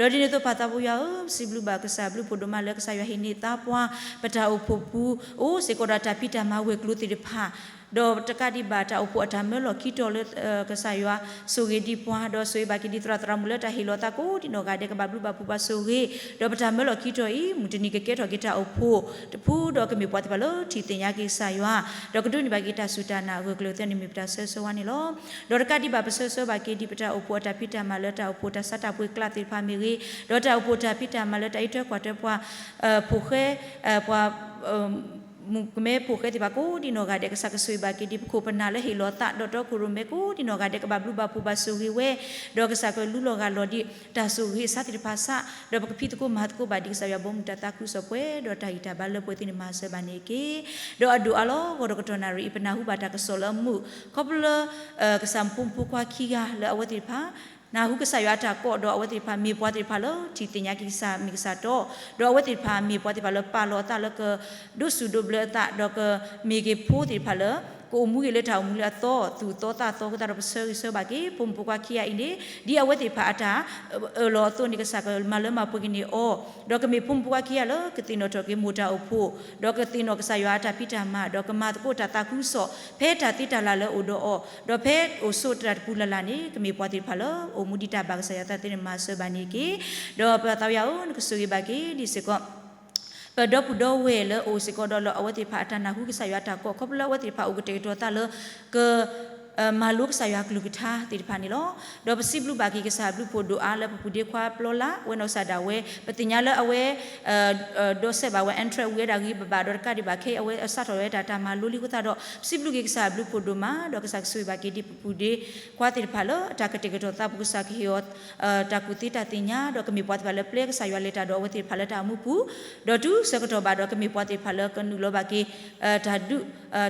ီၤ. ဒီးဒ်န့ၣ်အသိးပၢ်သးဘိယွၤဧၢ, ပစံးဘျုးဘၣ်ကစၢ်ဘျုးဖှိၣ်ဒိၣ်မးလၢကစၢ်ယွၤဟ့ၣ်န့ၢ်သါပှၤ ပတၢ်အိၣ်ဖှိၣ်ပူၤ အိၣ်စ့ၢ်ကီးဒီးတၢ်ဖံးတၢ်မၤဝဲၤကျိၤသ့ၣ်တဖၣ်, ဒီးတကးဒံးဘၣ်တၢ်အိၣ်ဖှိၣ်အတၢ်မၢလီၢ်ခံတီၤလၢ ကစၢ်ယွၤဆိၣ်ဂ့ၤဒံးပှၤ, ဒီးဆိၣ်ဂ့ၤဘၣ်က့ၤဒံးသရၣ်သရၣ်မုၣ်လၢတၢ်ဟ့ၣ်လီၤသးကိးဒံးနီၢ်ဂၤဒဲး ကဘၣ်ဘျုးဘၣ်ဖှိၣ်ဘၣ်ဆိၣ်ဂ့ၤ, ဒီးပတၢ်မၢလီၢ်ခံတီၤအံၤ မုၢ်တနံၤကကဲထီၣ်က့ၤတၢ်အိၣ်ဖှိၣ်တဖု ဒီးကမ့ၢ်ပှၤသ့ၣ်တဖၣ်လၢထံၣ်သ့ၣ်ညါက့ၤကစၢ်ယွၤ, ဒီးကဒိးန့ၢ်ဘၣ်က့ၤတၢ်စူၢ်တၢ်နာ်အဂၢၢ်ကျၢၤသ့န့ၣ်မ့ၢ်ပတၢ်ဆၢဂ့ၤဆၢဝါန့ၣ်လီၤ. ဒီးတကးဒံးဘၣ်ပဆၢဂ့ၤဆၢဝါဘၣ်က့ၤဒံးပတၢ်အိၣ်ဖှိၣ်အတၢ်ဖံးတၢ်မၤလၢတၢ်အိၣ်ဖှိၣ်တၢ်ဆါတၢ်ပှ့ၤကျါသ့ၣ်တဖၣ်မ့ၢ်ဂ့ၤ, ဒီးတၢ်အိၣ်ဖှိၣ်တၢ်ဖံးတၢ်မၤလၢတၢ်အံးထွဲကွၢ်ထွဲပှၤ ဖိဃဲ, ပှၤ မုၣ်ကမဲဖိဃဲသ့ၣ်တဖၣ်ကိးဒံးနီၢ်ဂၤဒဲး ကစၢ်ကဆိၣ်ဂ့ၤဘၣ်က့ၤဒံးပခိၣ်ပနၢ်လၢဟ့ၣ်လီၤသး ဒီးတီခိၣ်ရိၣ်မဲကိးဒံးနီၢ်ဂၤဒဲး ကဘၣ်ဘျုးဘၣ်ဖှိၣ်ဘၣ်ဆိၣ်ဂ့ၤဝဲ, ဒီးကစၢ်ကလူလီၤဂာ်လီၤဒံး တၢ်ဆိၣ်ဂ့ၤအဆါသ့ၣ်တဖၣ်ဆး, ဒီးပကဖံးသကိးမၤသကိးဘၣ်ဒံးကစၢ်ယွၤဘီမုၢ်တၢ်သးခုကစီၣ်ပှဲၤဒီးတၢ်ဂံၢ်တၢ်ဘါလၢပှဲၤသ့န့ၣ်မၤစၢၤဘၣ်န့ၣ်တက့ၢ်. ဒီးအဒိၣ်အါလီၤဂီၤဒီးကတီၢ်နၣ်ရံၣ်အံၤ ပနၢ်ဟူဘၣ်တၢ်ကစီၣ်လၢအမုာ် ခီဖျိလၢ ကစၢ်ဖိမုၣ်ဖိခွါခံဂၤလၢအဝဲသ့ၣ်တဖၣ် နၢ်ဟူကစၢ်ယွၤအတၢ်ကိး ဒီးအဝဲသ့ၣ်တဖၣ်မ့ၢ်ပှၤသ့ၣ်တဖၣ်လၢထံၣ်သ့ၣ်ညါက့ၤကစၢ်မ့ၢ်ကစၢ်တီ, ဒီးအဝဲသ့ၣ်တဖၣ်မ့ၢ်ပှၤသ့ၣ်တဖၣ်လၢပာ်လီၤအသးလၢကဒိးစူၣ်ဒိးဘျၢအသး ဒီးကမ့ၢ်က့ၤဖိသ့ၣ်တဖၣ်လၢ ကအိၣ်မူဂ့ၤလၢတၢ်အိၣ်မူလၢအသီသူၣ်သီသးသီအဃိသတးဒီး ပဆၢဂ့ၤဆၢဝါဘၣ်က့ၤ ဖိမုၣ်ဖိခွါခံဂၤအံၤန့ၣ် ဒ်အဝဲသ့ၣ်တဖၣ်အတၢ်အၢၣ်လီၤအသိးန့ၣ် ကစၢ်ကမၤလၢမၤပှဲၤက့ၤန့ၢ်အီၤ, ဒီးကမ့ၢ်ဖိမုၣ်ဖိခွါခံဂၤလၢကသ့ၣ်နီၣ်ထီၣ်က့ၤမိၢ်တၢ်အိၣ်ဖှိၣ်, ဒီးကသ့ၣ်နီၣ်ကစၢ်ယွၤအတၢ်ဖံးတၢ်မၤ ဒီးကမၤသကိးတၢ်သးခုကစီၣ် ဖဲတၢ်သ့တၢ်လၢ်လၢအိၣ်ဒီးအီၤ, ဒီးဖဲအိၣ်ဆိးတၢ်တပူၤလၢ်လၢ်န့ၣ် ကမ့ၢ်ပှၤသ့ၣ်တဖၣ်လၢအိၣ်မူဒံးတၢ်ဘၣ်ကစၢ်ယွၤသးသ့န့ၣ်မၤစၢၤဘၣ်န့ၣ်တက့ၢ်. ဒီးပၢ်သးဝံယွၤဧၢ, နကဆိၣ်ဂ့ၤဘၣ်က့ၤဒံးစ့ၢ်ကီး ပဒီပုၢ်ဒီဝဲၢ်လၢအိၣ်စ့ၢ်ကီးဒီးလၢအဝဲသ့ၣ်တဖၣ်အတၢ်နၢ်ဟူကစၢ်ယွၤအတၢ်ကိး ခီဖျိလၢအဝဲသ့ၣ်တဖၣ်အိၣ်ကတဲာ်ကတီၤသးလၢ က မၤလိကစၢ်ယွၤကလုၢ်ကထါသ့ၣ်တဖၣ်န့ၣ်လီၤ. ဒီးပစံးဘျုးဘၣ်က့ၤကစၢ်ဘျုးဖှိၣ်ဒိၣ်အါလၢပပုၢ်ဒ့ခွါပျီလၢ် ဝဲနီၢ်ကစၢ်ဒၣ်ဝဲ ပသ့ၣ်ညါလၢအဝဲ ဒီးစဲးဘၣ်ဝဲ Android ဝံၤဝဲဒၣ်ဂ့ၤဘၣ်ဘၣ် ဒီးတကးဒံးဘၣ်ခဲအံၤ အဝဲအစးထီၣ်ဝဲဒၣ်တၢ်မၤလိလံအဃိသတးဒီး ပစံးဘျုးက့ၤကစၢ်ဘျုးဖှိၣ်ဒိၣ်မး ဒီးကစၢ်ကဆိၣ်ဂ့ၤဘၣ်က့ၤဒံးပပုၢ်ဒ့ခွါသ့ၣ်တဖၣ်လၢအတၢ်ကတဲာ်ကတီၤသးပူၤ ကစၢ်ကဟ့ၣ်အီၤ တၢ်ကူၣ်သ့တၢ်သ့ၣ်ညါ ဒီးကမ့ၢ်ပှၤသ့ၣ်တဖၣ်လၢပျဲကစၢ်ယွၤလဲၤတၢ်ဒီးအဝဲသ့ၣ်တဖၣ်လၢတၢ်အိၣ်မူပူၤ ဒီးတုၤဆၢကတီၢ်ဘၣ်ဒီးကမ့ၢ်ပှၤသ့ၣ်တဖၣ်လၢကနုာ်လီၤဘၣ်က့ၤ တၢ်ဒုး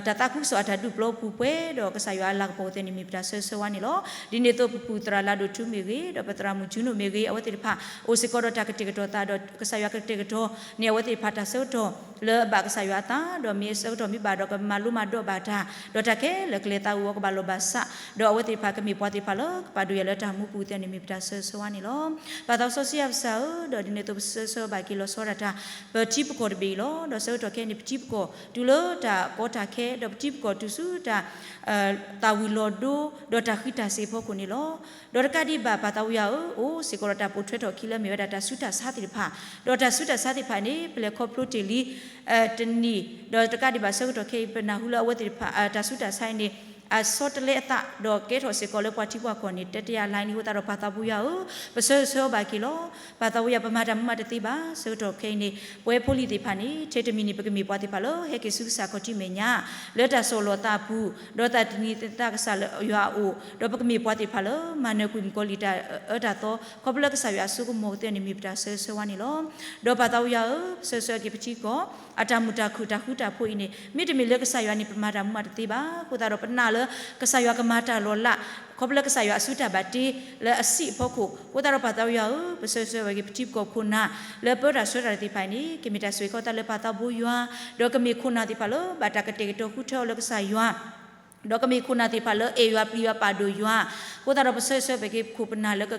တၢ်သးခုကစီၣ်အတၢ်ဒုးပျီပူၤပှဲၤဒီးကစၢ်ယွၤအလၤကပီၤသ့န့ၣ်မ့ၢ်ပတၢ်ဆၢဂ့ၤဆၢဝါန့ၣ်လီၤ. ဒ်န့ၣ်အသိးပပုၢ်သရၣ်လၢ်ဒိၣ်ထူမ့ၢ်ဂ့ၤ ဒီးပသရၣ်မုၣ်ကၠူနိၣ်မ့ၢ်ဂ့ၤ အဝဲသ့ၣ်တဖၣ် အိၣ်စ့ၢ်ကီးဒီးတၢ်ကတဲာ်ကတီၤသးဒီးကစၢ်ယွၤကတဲာ်ကတီၤန့ၢ်အဝဲသ့ၣ်တဖၣ်တၢ်ဆၢကတီၢ်လၢအဘၣ်ကစၢ်ယွၤအသး ဒီးမ့ၢ်အဆၢကတီၢ်မ့ၢ်ဘၣ်ဒီးကမၤလိမၤဒိးဘၣ်တၢ် ဒီးတၢ်ခဲလၢာ်ကလဲၤသးဂ့ၤဝီကဘၣ်လီၤဘၣ်စး ဒီးအဝဲသ့ၣ်တဖၣ်ကမ့ၢ်ပှၤသ့ၣ်တဖၣ်လၢကပာ်ဒိၣ်ယွၤလၢတၢ်မူပူၤသ့န့ၣ်မ့ၢ်ပတၢ်ဆၢဂ့ၤဆၢဝါန့ၣ်လီၤ. ပၢ်သးစီဆှံယွၤပစၢ်ဧၢ, ဒီးဒ်န့ၣ်အသိးပဆၢဂ့ၤဆၢဝါဘၣ်က့ၤလီၤဆီဒၣ်တၢ် ပထံပကီၢ်တဘ့ၣ်အံၤလီၤ. ဒီးဆၢကတီၢ်ခဲအံၤန့ၣ် ပထံပကီၢ်တုၤလၢတၢ်ကီတၢ်ခဲ ဒီးပထံပကီၢ်တုၤဆူတၢ် သၣ်ဝံၤလီၤဒိ ဒီးတၢ်ဃံးတၢ်စ့ၤအဖီခိၣ်န့ၣ်လီၤ. ဒီးတကးဒံးဘၣ်ပၢ်သးဝံယွၤဧၢ, အိၣ်စ့ၢ်ကီးဒီးတၢ်ပိာ်ထွဲထီၣ်ခံလၢမ့ၢ်ဝဲဒၣ်တၢ်ဆူးတၢ်ဆါသ့ၣ်တဖၣ်, ဒီးတၢ်ဆူးတၢ်ဆါသ့ၣ်တဖၣ်န့ၣ် ပလဲၤခီဖျိတ့ၢ်လံ တနံၣ်, ဒီးတကးဒံးဘၣ်ဆၢကတီၢ်ခဲအံၤ ပနၢ်ဟူလၢအဝဲသ့ၣ်တဖၣ် တၢ်ဆူးတၢ်ဆါအံၤန့ၣ် အဆီတလဲအသး ဒီးကဲထီၣ်စ့ၢ်ကီးလၢပှၤထံပှၤကီၢ်န့ၣ် တတယၤလါန့ၣ် အဃိသတးဒီးပၢ်သးပူၤယွၤဧၢ, ပဆၢဂ့ၤဆၢဝါဘၣ်က့ၤလီၤ. ပၢ်သးပူၤယွၤ ပမၤတၢ်မူမးတသ့ဘၣ်. ဆၢကတီၢ်ခဲအံၤန့ၣ် ပဝဲဖိလံၤသ့ၣ်တဖၣ်န့ၣ် ထဲတမံၤန့ၣ် ပကမ့ၢ်ပှၤသ့ၣ်တဖၣ်လၢဟဲက့ၤဆူကစၢ်ခီၣ်ထံးမဲာ်ညါ လၢတၢ်ဆီၣ်လီၤသးအပူၤ, ဒီးတၢ်သန့ၤသးကစၢ်ယွၤအအိၣ်, ဒီးပကမ့ၢ်ပှၤသ့ၣ်တဖၣ်လၢ မၤနၢၤကွံာ်မုၣ်ကီၤလံၢ်တၢ်အၢတၢ်သီ ခီဖျိလၢကစၢ်ယွၤအစိကမီၤကသ့န့ၣ် မ့ၢ်ပတၢ်ဆၢဂ့ၤဆၢဝါန့ၣ်လီၤ. ဒီးပၢ်သးပူၤယွၤဧၢ, ပဆၢဂ့ၤဆၢဝါက့ၤပထံကီၢ် အတၢ်မုာ်တၢ်ခုၣ်တၢ်ဃူတၢ်ဖိးအံၤန့ၣ် မ့တမ့ၢ်လၢကစၢ်ယွၤန့ၣ် ပမၤတၢ်မူမးတသ့ဘၣ်. အဃိသတးဒီးပနာ်လၢ ကစၢ်ယွၤကမၤတၢ်လီၤလး ခီဖျိလၢကစၢ်ယွၤအစုတၢ်ဘၣ်တ့ လၢအစံးအဖီခိၣ်, အဃိသတးဒီးပၢ်သးပူၤယွၤဧၢ, ပဆၢဂ့ၤဆၢဝါက့ၤပထံပကီၢ်ခိၣ်နၢ် လၢပၢတၢ်ဆှၢတၢ်သ့ၣ်တဖၣ်အံၤန့ၣ် ကမ့ၢ်တၢ်ဆိၣ်ဂ့ၤဃီသးလၢပၢ်သးပူၤယွၤ, ဒီးကမ့ၢ်ခိၣ်နၢ်သ့ၣ်တဖၣ်လၢ ဘၣ်တၢ်ကတဲာ်ကတီၤဃုထၢအီၤလၢကစၢ်ယွၤ ဒီးကမ့ၢ်ခိၣ်နၢ်သ့ၣ်တဖၣ်လၢအဲၣ်ယွၤပျံၤယွၤပာ်ဒိၣ်ယွၤ, အဃိသတးဒီးပဆၢဂ့ၤဆၢဝါက့ၤပခိၣ်ပနၢ်လၢ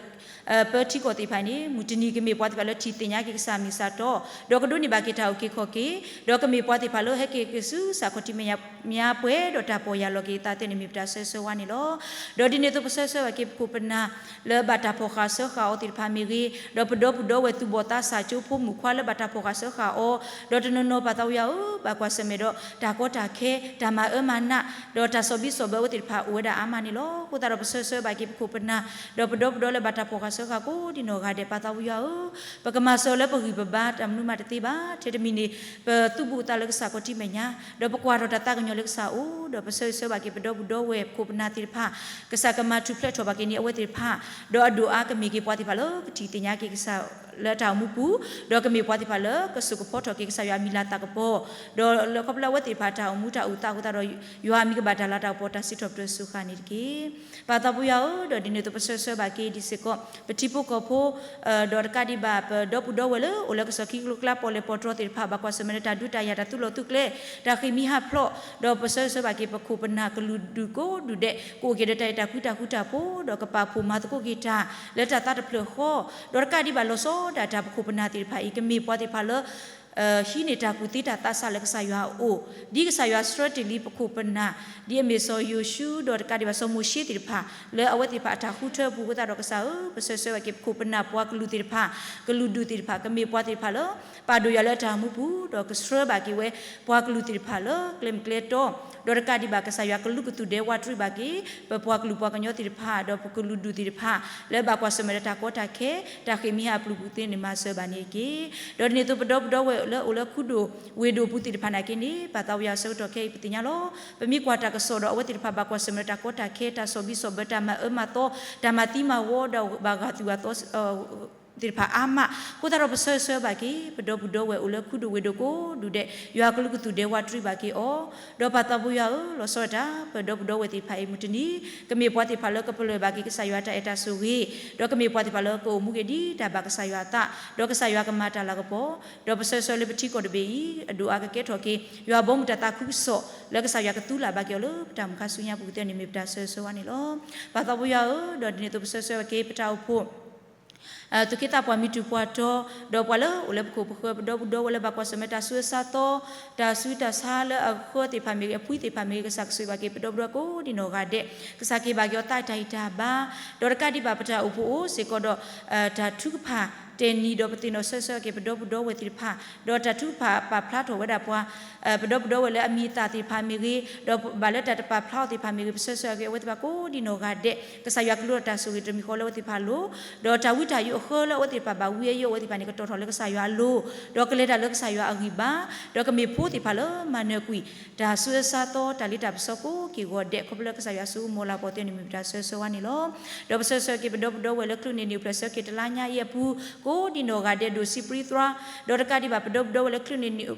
ပၢထံကီၢ်သ့ၣ်တဖၣ်အံၤန့ၣ် မုၢ်တနံၤကမ့ၢ်ပှၤသ့ၣ်တဖၣ်လၢထံၣ်သ့ၣ်ညါက့ၤကစၢ်မ့ၢ်စၢ်တီ, ဒီးကဒိးန့ၢ်ဘၣ်က့ၤတၢ်အုၣ်က့ၤခီၣ်က့ၤ, ဒီးကမ့ၢ်ပှၤသ့ၣ်တဖၣ်လၢဟဲက့ၤက့ၤဆူကစၢ်ခီၣ်ထံးမဲာ်ညါပှဲၤ ဒီးတၢ်ပီၢ်ယၢ်လီၤက့ၤအသးသ့န့ၣ် မ့ၢ်ပတၢ်ဆၢဂ့ၤဆၢဝါန့ၣ်လီၤ. ဒီးဒ်န့ၣ်အသိးပဆၢဂ့ၤဆၢဝါက့ၤပခိၣ်ပနၢ် လၢဘၣ်တၢ်ဖီၣ်ဃာ်စၢဃာ်အီၤသ့ၣ်တဖၣ်မ့ၢ်ဂ့ၤ, ဒီးပဒီပုၢ်ဒီဝဲၢ်သူၣ်ဘီၣ်သးစၢ်ကၠိဖိမုၣ်ခွါလၢဘၣ်တၢ်ဖီၣ်ဃာ်စၢဃာ်အီၤ, ဒီးတနီၤနီၤပၢ်သးပူၤယွၤဧၢ, ဘၣ်ကွၢ်ဆၢၣ်မဲာ်ဒီးတၢ်ကီတၢ်ခဲ, တၢ်မၤအၢမၤနး, ဒီးတၢ်စီၣ်ဘံၣ်စီၣ်ဘၢအဝဲသ့ၣ်တဖၣ်အိၣ်ဝဲဒၣ်အါမးန့ၣ်လီၤ. အဃိသတးဒီးပဆၢဂ့ၤဆၢဝါက့ၤပခိၣ်ပနၢ်, ဒီးပဒီပုၢ်ဒီဝဲၢ်လၢဘၣ်တၢ်ဖီၣ်ဃာ်စၢဃာ်ကိးဒံနီၢ်ဂၤဒဲး ပၢ်သးပူၤယွၤဧၢ, ပကမၤစၢၤလၢပဂံၢ်ပဘါတၢ်မနုၤမးတသ့ဘၣ်. ထဲတမံၤန့ၣ် ပသူၣ်ဘူးအသးလၢကစၢ်ခီၣ်ထံးမဲာ်ညါ, ဒီးပကွၢ်ထီၣ်တၢ်သးကညီၤလၢကစၢ်အအိၣ်, ဒီးပဆၢဂ့ၤဆၢဝါက့ၤပဒီပုၢ်ဒီဝဲၢ်ပခိၣ်ပနၢ်သ့ၣ်တဖၣ်, ကစၢ်ကမၤထူၣ်ဖျဲးထီၣ်ဘၣ်က့ၤန့ၢ်အဝဲသ့ၣ်တဖၣ်, ဒီးအဒိၣ်အါကမ့ၢ်က့ၤပှၤသ့ၣ်တဖၣ်လၢကထံၣ်သ့ၣ်ညါက့ၤကစၢ်လၢတၢ်အိၣ်မူပူၤ, ဒီးကမ့ၢ်ပှၤသ့ၣ်တဖၣ်လၢကစိာ်ကဖီထီၣ်က့ၤကစၢ်ယွၤအမံၤလၤသးကပီၤ, ဒီးလၢခီဖျိလၢအဝဲသ့ၣ်တဖၣ်တၢ်အိၣ်မူတၢ်အိၣ်သးအဃိသတးဒီး ယွၤအမံၤကဘၣ်တၢ်လၤတၢ်ကပီၤတၢ်စံးထီၣ်ပတြၢၤစၢဃာ်န့ၣ်တက့ၢ်. ပၢ်သးပူၤယွၤဧၢ, ဒီးဒ်န့ၣ်အသိးပဆၢဂ့ၤဆၢဝါဘၣ်က့ၤဒ်စ့ၢ်ကီး ပထံဖိကီၢ်ဖိ ဒီးတကးဒံးဘၣ် ပဒီပုၢ်ဒီဝဲၢ်လၢအိၣ်လၢကစီၣ်ခံကလိကျါပီၣ်လဲၣ်ပီၣ်တြီၤသ့ၣ်တဖၣ် ဘၣ်ကွၢ်ဆၢၣ်မဲာ်လၢတၢ်ဒုးတၢ်ယၤတၢ်သူၣ်လီၤသူၣ်ကျဲ တၢ်ဃ့ၢ်မှံဟးဖျိး, ဒီးပဆၢဂ့ၤဆၢဝါဘၣ်က့ၤပခိၣ်ပနၢ်ကလုာ်ဒူၣ်ကိးဒူၣ်ဒဲး ကအိၣ်က့ၤဒီးတၢ်အဲၣ်တၢ်ကွံတၢ်ဃူတၢ်ဖိး ဒီးကပာ်ဖှိၣ်မၤသကိးက့ၤတၢ် လၢတၢ်သးတဖျၢၣ်ဃီ, ဒီးတကးဒံးဘၣ်လီၤဆီဒၣ်တၢ်ပခိၣ်ပနၢ်သ့ၣ်တဖၣ်အံၤ ကမ့ၢ်ပှၤသ့ၣ်တဖၣ်လၢ ဟံးန့ၢ်တၢ်ကူၣ်သ့တၢ်သးစၢ်လၢကစၢ်ယွၤအအိၣ်, ဒ်ကစၢ်ယွၤဆှၢတ့ၢ်လံပခိၣ်ပနၢ် ဒ်အမ့ၢ်စီၤယိၤၡူ ဒီးတကးဒံးဘၣ်စီၤမိၤၡ့သ့ၣ်တဖၣ် လၢအဝဲသ့ၣ်တဖၣ်အတၢ်ဃုထၢအပူၤအဃိသတးဒီးကစၢ်ဧၢ, ပဆၢဂ့ၤဆၢဝါက့ၤပခိၣ်ပနၢ်ပှၤကလုာ်သ့ၣ်တဖၣ်, ကလုာ်ဒူၣ်သ့ၣ်တဖၣ် ကမ့ၢ်ပှၤသ့ၣ်တဖၣ်လၢ ပာ်ဒိၣ်ယွၤလၢအတၢ်အိၣ်မူပူၤ, ဒီးကဆှၢဘၣ်က့ၤဝဲ ပှၤကလုာ်သ့ၣ်တဖၣ်လၢကျဲမုၢ်ကျဲတီ, ဒီးတကးဒံးဘၣ်ကစၢ်ယွၤကလူးကသူၣ်ဒဲဝးတြံဘၣ်က့ၤ ပပှၤကလုာ်ပှၤကညီသ့ၣ်တဖၣ်, ဒီးပကလုာ်ဒူၣ်သ့ၣ်တဖၣ် လၢဘၣ်ကွၢ်ဆၢၣ်မဲာ်ဒီးတၢ်ကီတၢ်ခဲ တၢ်ဃ့ၢ်မှံဟးဖျိးပူၤသ့န့ၣ်မၤစၢၤဘၣ်န့ၣ်တက့ၢ်. ဒီးဒ်န့ၣ်အသိးပဒီပုၢ်ဒီဝဲၢ်လၢအိၣ်လၢခူဒိၣ်ဝ့ၢ်ဒိၣ်ပူၤသ့ၣ်တဖၣ်နာ်က့န့ၣ် ပၢ်သးပူၤယွၤဆၢကတီၢ်ခဲအံၤပသ့ၣ်ညါလီၤ. ပမ့ၢ်ကွၢ်တၢ်ကစီၣ်ဒီးအဝဲသ့ၣ်တဖၣ်ဘၣ်ကွၢ်ဆၢၣ်မဲာ်ဒီးတၢ်ကီတၢ်ခဲ တၢ်စီၣ်ဘံၣ်စီၣ်ဘၢ တၢ်မၤအၢမၤသီ တၢ်မၤသံမၤဝီ ဒီးဘၣ်ဂာ်သူၣ်ဂာ်သီ သ့ၣ်တဖၣ်အါမး, အဃိသတးဒီးပဆၢဂ့ၤဆၢဝါဘၣ်က့ၤ ပဒီပုၢ်ဒီဝဲၢ်အိၣ်လၢခူဒိၣ်ဝ့ၢ်ဒိၣ်ကိးဒူၣ်ဒဲး ယွၤကလူးကသူၣ်ဒဲဝးတြံဘၣ်က့ၤအီၤ, ဒီးပၢ်သးပူၤယွၤဧၢ, လီၤဆီဒၣ်တၢ် ပဒီပုၢ်ဒီဝဲၢ်သ့ၣ်တဖၣ်အံၤမုၢ်တနံၤ ကမ့ၢ်ပှၤသ့ၣ်တဖၣ်လၢကပလၢၢ်ဘၣ်က့ၤကစၢ်ယွၤတၢ်အဲၣ်တၢ်ဆိၣ်ဂ့ၤ, ဒီးကမ့ၢ်ပှၤသ့ၣ်တဖၣ်လၢကအိၣ်မူက့ၤဒ်တၢ်ဘၣ်ကစၢ်ယွၤအသး, ဒီးကစၢ်ယွၤကမၤတၢ်လၤကပီၤ, ဒီးပဆၢဂ့ၤဆၢဝါလၢပထံကီၢ်တဘ့ၣ်အံၤ အဒိၣ်အါကကဲထီၣ်က့ၤ ယွၤဘီမုၢ်တၢ်သးခုကစီၣ် လၢကစၢ်ယွၤကသူလၢ်ဘၣ်က့ၤအီၤလၢပတၢ်အိၣ်မူခါဆူညါပူၤကသ့န့ၣ်မ့ၢ်ပတၢ်ဆၢဂ့ၤဆၢဝါန့ၣ်လီၤ. ပၢ်သးပူၤယွၤဧၢ, ဒီးဒ်န့ၣ်အသိးပဆၢဂ့ၤဆၢဝါက့ၤပတၢ်အိၣ်ဖှိၣ် သူၣ်က့သးပှၢ်မံၤတုၤပှၤတီၤ, ဒီးပှၤလၢအိၣ်လၢပခိၣ်ပဃၢၤ ပဒီပုၢ်ဒီဝဲၢ်လၢဘၣ်ကွၢ်ဆၢၣ်မဲာ်တၢ်ဆူအစါသီ, တၢ်ဆူးတၢ်ဆါလၢအဃၢသ့ၣ်တဖၣ်မ့ၢ်ဂ့ၤ အဖှံသ့ၣ်တဖၣ်မ့ၢ်ဂ့ၤ ကစၢ်ကဆိၣ်ဂ့ၤဘၣ်က့ၤပဒီပုၢ်ဒီဝဲၢ်ကိးဒံနီၢ်ဂၤဒဲး, ကစၢ်ကဟ့ၣ်ဘၣ်က့ၤအီၤသးတၢ်ဂံၢ်တၢ်ဘါ, ဒီးတကးဒံးဘၣ်ပတၢ်အိၣ်ဖှိၣ်အိၣ်စ့ၢ်ကီးဒီး တၢ်ထုကဖၣ်တဲာ်နံၤဒီးပသ့ၣ်နီၣ်ဆၢဂ့ၤဆၢဝါက့ၤပဒီပုၢ်ဒီဝဲၢ်သ့ၣ်တဖၣ်, ဒီးတၢ်ထုကဖၣ်ပာ်ဖျါထီၣ်ဝဲဒၣ်ပှၤ ပဒီပုၢ်ဒီဝဲၢ်လၢအမံၤအသၣ်သ့ၣ်တဖၣ်မ့ၢ်ဂ့ၤ, ဒီးဘၣ်လၢတၢ်တပာ်ဖျါအီၤသ့ၣ်တဖၣ်မ့ၢ်ဂ့ၤ, ပဆၢဂ့ၤဆၢဝါက့ၤအဝဲသ့ၣ်တဖၣ်ကိးဒံနီၢ်ဂၤဒဲး, ကစၢ်ယွၤကလူးဒီးတၢ်ဆိၣ်ဂ့ၤတမံၤဃီလၢအဝဲသ့ၣ်တဖၣ်အလိၤ, ဒီးတၢ်ဝံတၢ်ယိးအဃၢလၢအဝဲသ့ၣ်တဖၣ်ဘၣ်ဝံအယိးအဝဲသ့ၣ်တဖၣ်န့ၣ် ကတီၢ်ထီၣ်လၢကစၢ်ယွၤအလိၤ, ဒီးကလဲၤတၢ်လၢကစၢ်ယွၤအဂံၢ်ဘါ, ဒီးကမ့ၢ်ဖိသ့ၣ်တဖၣ်လၢမၤနၢၤကွံာ် တၢ်ဆူးအစါသီ တၢ်လ့တၢ်ပစီကိးက့ၢ်ဂီၤဒဲး ခီဖျိလၢကစၢ်ယွၤအစိကမီၤလၤကပီၤသ့န့ၣ်မ့ၢ်ပတၢ်ဆၢဂ့ၤဆၢဝါန့ၣ်လီၤ. ဒီးပဆၢဂ့ၤဆၢဝါက့ၤပဒီပုၢ်ဒီဝဲၢ်လၢကလုာ်န့ၣ်န့ၣ် အိၣ်ဖျဲၣ်ဆၢက့ၤတလါညါအံၤအပူၤ ကိးဒံနီၢ်ဂၤဒဲးဒိၣ်ဆံးပြံသြါ, ဒီးတကးဒံးဘၣ်ပဒီပုၢ်ဒီဝဲၢ်လၢကလုာ်န့ၣ်န့ၣ်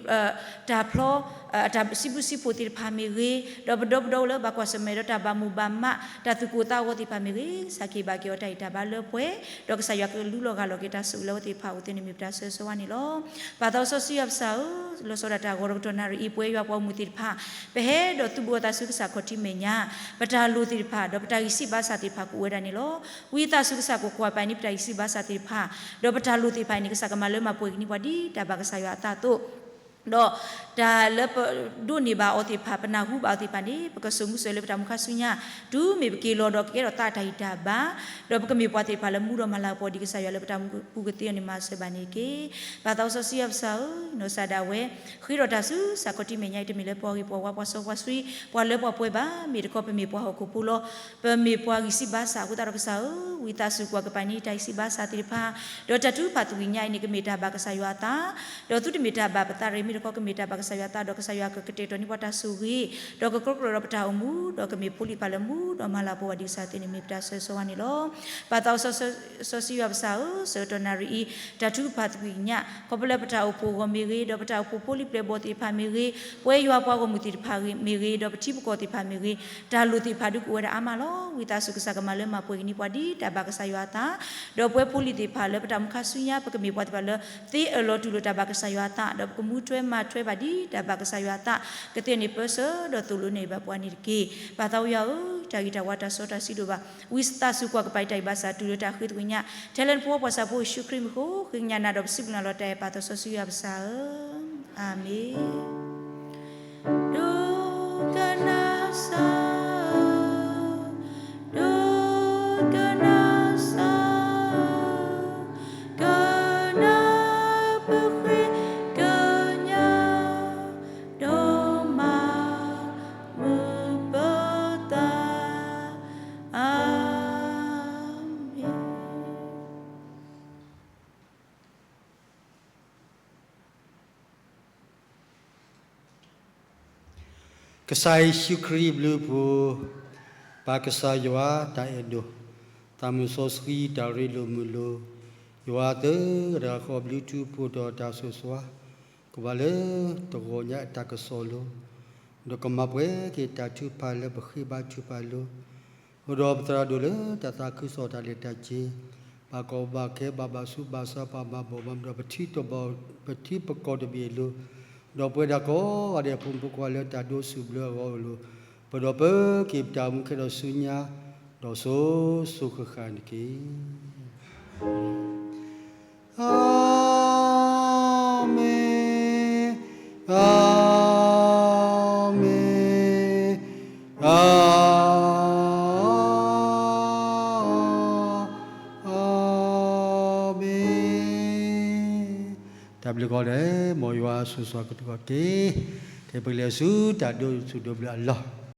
တၢ်ဖျီ တၢ်စံးဘျုးစံးဖှိၣ်သ့ၣ်တဖၣ်မ့ၢ်ဂ့ၤ, ဒီးပဒီပုၢ်ဒီဝဲၢ်လၢဘၣ်ကွၢ်ဆၢၣ်မဲာ်ဒီးတၢ်ဘၣ်မူဘၣ်မး တၢ်သူၣ်ကိၢ်သးဂီၤသ့ၣ်တဖၣ်မ့ၢ်ဂ့ၤ, ကစၢ်ကဟ့ၣ်ဘၣ်က့ၤအီၤတၢ်ဂံၢ်တၢ်ဘါလၢပှဲၤ, ဒီးကစၢ်ယွၤကလူလီၤဂၢ်လီၤက့ၤတၢ်ဆိၣ်ဂ့ၤလၢအဝဲသ့ၣ်တဖၣ်အအိၣ်သ့န့ၣ်မ့ၢ်ပတၢ်ဆၢဂ့ၤဆၢဝါန့ၣ်လီၤ. ပၢ်သးစီဆှံယွၤပစၢ်ဧၢ, လီၤဆီဒၣ်တၢ်ဂီၤဒီးကတီၢ်နၣ်ရံၣ်အံၤ ပဝဲယွၤပှၤဂီၢ်မုၢ်သ့ၣ်တဖၣ် ပဟဲဒီးသူၣ်ဘီၣ်သးဆူကစၢ်ခီၣ်ထံးမဲာ်ညါ, ပတၢ်လိၣ်သ့ၣ်တဖၣ် ဒီးပတၢ်ဂံၢ်စၢ်ဘါစၢ်သ့ၣ်တဖၣ်ကအိၣ်ဝဲဒၣ်န့ၣ်လီၤ. ဝံသးစူၤကစၢ်ကကွၢ်ပာ်န့ၢ်ပတၢ်ဂံၢ်စၢ်ဘါစၢ်သ့ၣ်တဖၣ်, ဒီးပတၢ်လိၣ်သ့ၣ်တဖၣ်အံၤန့ၣ် ကစၢ်ကမၤလၢမၤပှဲၤက့ၤန့ၢ်ပှၤဒ်တၢ်ဘၣ်ကစၢ်ယွၤအသးအသိး, ဒီး တၢ်လၢပဒိးန့ၢ်ဘၣ်အီၤသ့ၣ်တဖၣ် ပနၢ်ဟူဘၣ်အီၤသ့ၣ်တဖၣ်န့ၣ် ပကစိာ်မူစိာ်ဂဲၤလၢပတၢ်အိၣ်မူခါဆူညါ, တုၤမ့ၢ်ပက့ၤလီၤဒီးကကဲထီၣ်သးတၢ်ဂံၢ်တၢ်ဘါ, ဒီးပကမ့ၢ်ပှၤသ့ၣ်တဖၣ်လၢမူဒီးမၤလၤကပီၤဒံးကစၢ်ယွၤလၢပတၢ်အိၣ်မူပူၤကသ့အီၤန့ၣ် မၤစၢၤဘၣ်န့ၣ်တက့ၢ်. ပၢ်သးစီဆှံယွၤပစၢ်ဧၢ, နီၢ်ကစၢ်ဒၣ်ဝဲ ဃ့ထီၣ်တၢ်ဆူစးခီတံၢ်မဲာ်ညါအံၤ တမ့ၢ်လၢပှၤဂ့ၤပှၤဝါ ပှၤစီပှၤဆှံ ပှၤလၢပှၤပှဲၤဘၣ်, မ့ၢ်တခီပမ့ၢ်ပှၤဟီၣ်ခိၣ်ဖိလီၤ. ပမ့ၢ်ပှၤဂံၢ်စၢ်ဘါစၢ်အဃိသတးဒီးကစၢ်ဧၢ, ဝံသးစူၤကွၢ်ကပၤန့ၢ်တၢ်ဂံၢ်စၢ်ဘါစၢ်သ့ၣ်တဖၣ်, ဒီးတၢ်ထုကဖၣ်သးဝံၣ်ညါအံၤန့ၣ် ကမ့ၢ်တၢ်ဘၣ်ကစၢ်ယွၤအသး, ဒီးသုတမ့ၢ်တၢ်ဘၣ်ပသးတဂ့ၤ မ့ၢ်တခီကမ့ၢ်တၢ်ဘၣ်ကစၢ်ယွၤအသး ဒီးကစၢ်ယွၤကကတဲာ်ကတီၤန့ၢ်ပှၤတၢ်ဆိၣ်ဂ့ၤ, ဒီးကကြီကြၢးဒီးပတၢ်အိၣ်မူ, ဒီးကမ့ၢ်ဖိလံၤသ့ၣ်တဖၣ်လၢမူဒီးမၤလၤကပီၤဘၣ်ဒံးကစၢ်သ့န့ၣ် မ့ၢ်ပတၢ်ဆၢဂ့ၤဆၢဝါန့ၣ်လီၤ. ပၢ်သးစီဆှံယွၤပစၢ်ဧၢ, ဆၢကတီၢ်နၣ်ရံၣ်အံၤ တၢ်ထုကဖၣ်သးဝံၣ်ညါ ခီဖျိလၢပတၢ်အိၣ်ဖှိၣ်အဂီၢ်မ့ၢ်ဂ့ၤ, ဒီးပတၢ်အိၣ်ဖှိၣ်ဖိလံၤပျဲၢ်ဘီၣ်သ့ၣ်တဖၣ်မ့ၢ်ဂ့ၤ, ပဝဲယွၤပှၤဂီၢ်မုၢ်သ့ၣ်တဖၣ်မ့ၢ်ဂ့ၤ, ဒီးပထံပကီၢ်သ့ၣ်တဖၣ်မ့ၢ်ဂ့ၤ, တၢ်လိၣ်သ့ၣ်တဖၣ်ဒုးကအိၣ်ဝဲဒၣ်အါမးလီၤ. ဝံသးစူၤကစၢ်ကမၤလၢမၤပှဲၤက့ၤန့ၢ်ပှၤဒ်တၢ်ဘၣ်ကစၢ်ယွၤအသး, ဒီးပဝဲဖိလံၤသ့ၣ်တဖၣ်လၢပတၢ်အိၣ်မူခါဆူညါ ပကမ့ၢ်ပှၤသ့ၣ်တဖၣ်လၢ သ့အၢၣ်လီၤတူၢ်လိာ်တၢ်ဘၣ်ကစၢ်ယွၤအသး, ဒီးပကမူထွဲမၤထွဲဘၣ်ဒ်တၢ်ဘၣ်ကစၢ်ယွၤအသး, ကသ့န့ၣ်ပၢဆှၢဒီးသိၣ်လိနဲၣ်ဘၣ်ပှၤန့ၣ်တက့ၢ်. ပၢ်သးဝံယွၤဧၢ, တၢ်ဂ့ၤတၢ်ဝါတၢ်စီတၢ်ဆှံဒိၣ်ဘၣ်, ဝံသးစူၤကွၢ်ကပၤတၢ်ဂံၢ်ဘါစၢ် တုၤလၢတၢ်ဃ့သးဝံၣ်ညါ, ထဲလၢနဖိပှၤစၢ်ဖိယ့ၣ်ၡူးခရံာ်မံၤအဃိ, ဃ့ကညးနၤဒီးပစံးဘျုးနၤလီၤတၢ်အဲၣ်ပၢ်သးစီဆှံယွၤပစၢ်ဧၢ, အၤမ့ၣ်. ဒိကနၣ်စၢ်, ဒိကနၣ်စၢ်, ကနၣ်ပဃ့ကညး, ဒီးမၤမုာ်ပသး, အၤမ့ၣ်. ကစၢ်ယ့ၣ်ၡူးခရံာ်အဘျုးအဖှိၣ်, ပၢ်ကစၢ်ယွၤတၢ်အဲၣ်ဒိၣ်, သးမုၢ်စီဆှံတၢ်ရ့လိာ်မုာ်လိာ်, ယွၤသၢဂၤတဂၤဃီအဘျုးအဖှိၣ်ဒီးတၢ်ဆိၣ်ဂ့ၤဆိၣ်ဝါ, ကဘၣ်လၢတဂီၤညါအတၢ်ကစီၣ်အလိၤ, ဒီးကမၤပှဲၤက့ၤတၢ်ထုကဖၣ်လၢပဃ့ဘါထုကဖၣ်အလိၤ, အိၣ်ဒီးပသရၣ်ဒိၣ်လၢတၢ်သးခုကစီၣ်တၢ်လဲၤတၢ်က့ၤ, ဘၣ်ကီဘၣ်ခဲဘၣ်ဘၣ်ဆူးဘၣ်ဆါ ပှၤဘၣ်ဘီၣ်ဘၣ်မုာ်ဒီး ပထံပကီၢ်တဘ့ၣ်အလိၤ, ဒီးပဝဲဒၣ်ကိးဂၤဒဲးအဖိမုၣ်ဖိခွါလၢတၢ်ဒိးစူၣ်ဘျၢအဂီၢ်အလိၤ, ပဒီးပက့ၤပတၢ်အိၣ်မူခဲဒီးဆူညါ, ဒီးစိၤစိၤဃၣ်ဃၣ်န့ၣ်တက့ၢ်. အၤမ့ၣ်, အၤမ့ၣ်, အၤ, အၤမ့ၣ်. တၢ်ဘျုးကိးဂၤဒဲး, မ်ယွၤဆိၣ်ဂ့ၤက့ၤသုကိးဂၤဒဲး, ခဲအံၤပကလဲၤဆူတၢ်ဒိးစူၣ်ဒိးဘျၢအလီၢ်.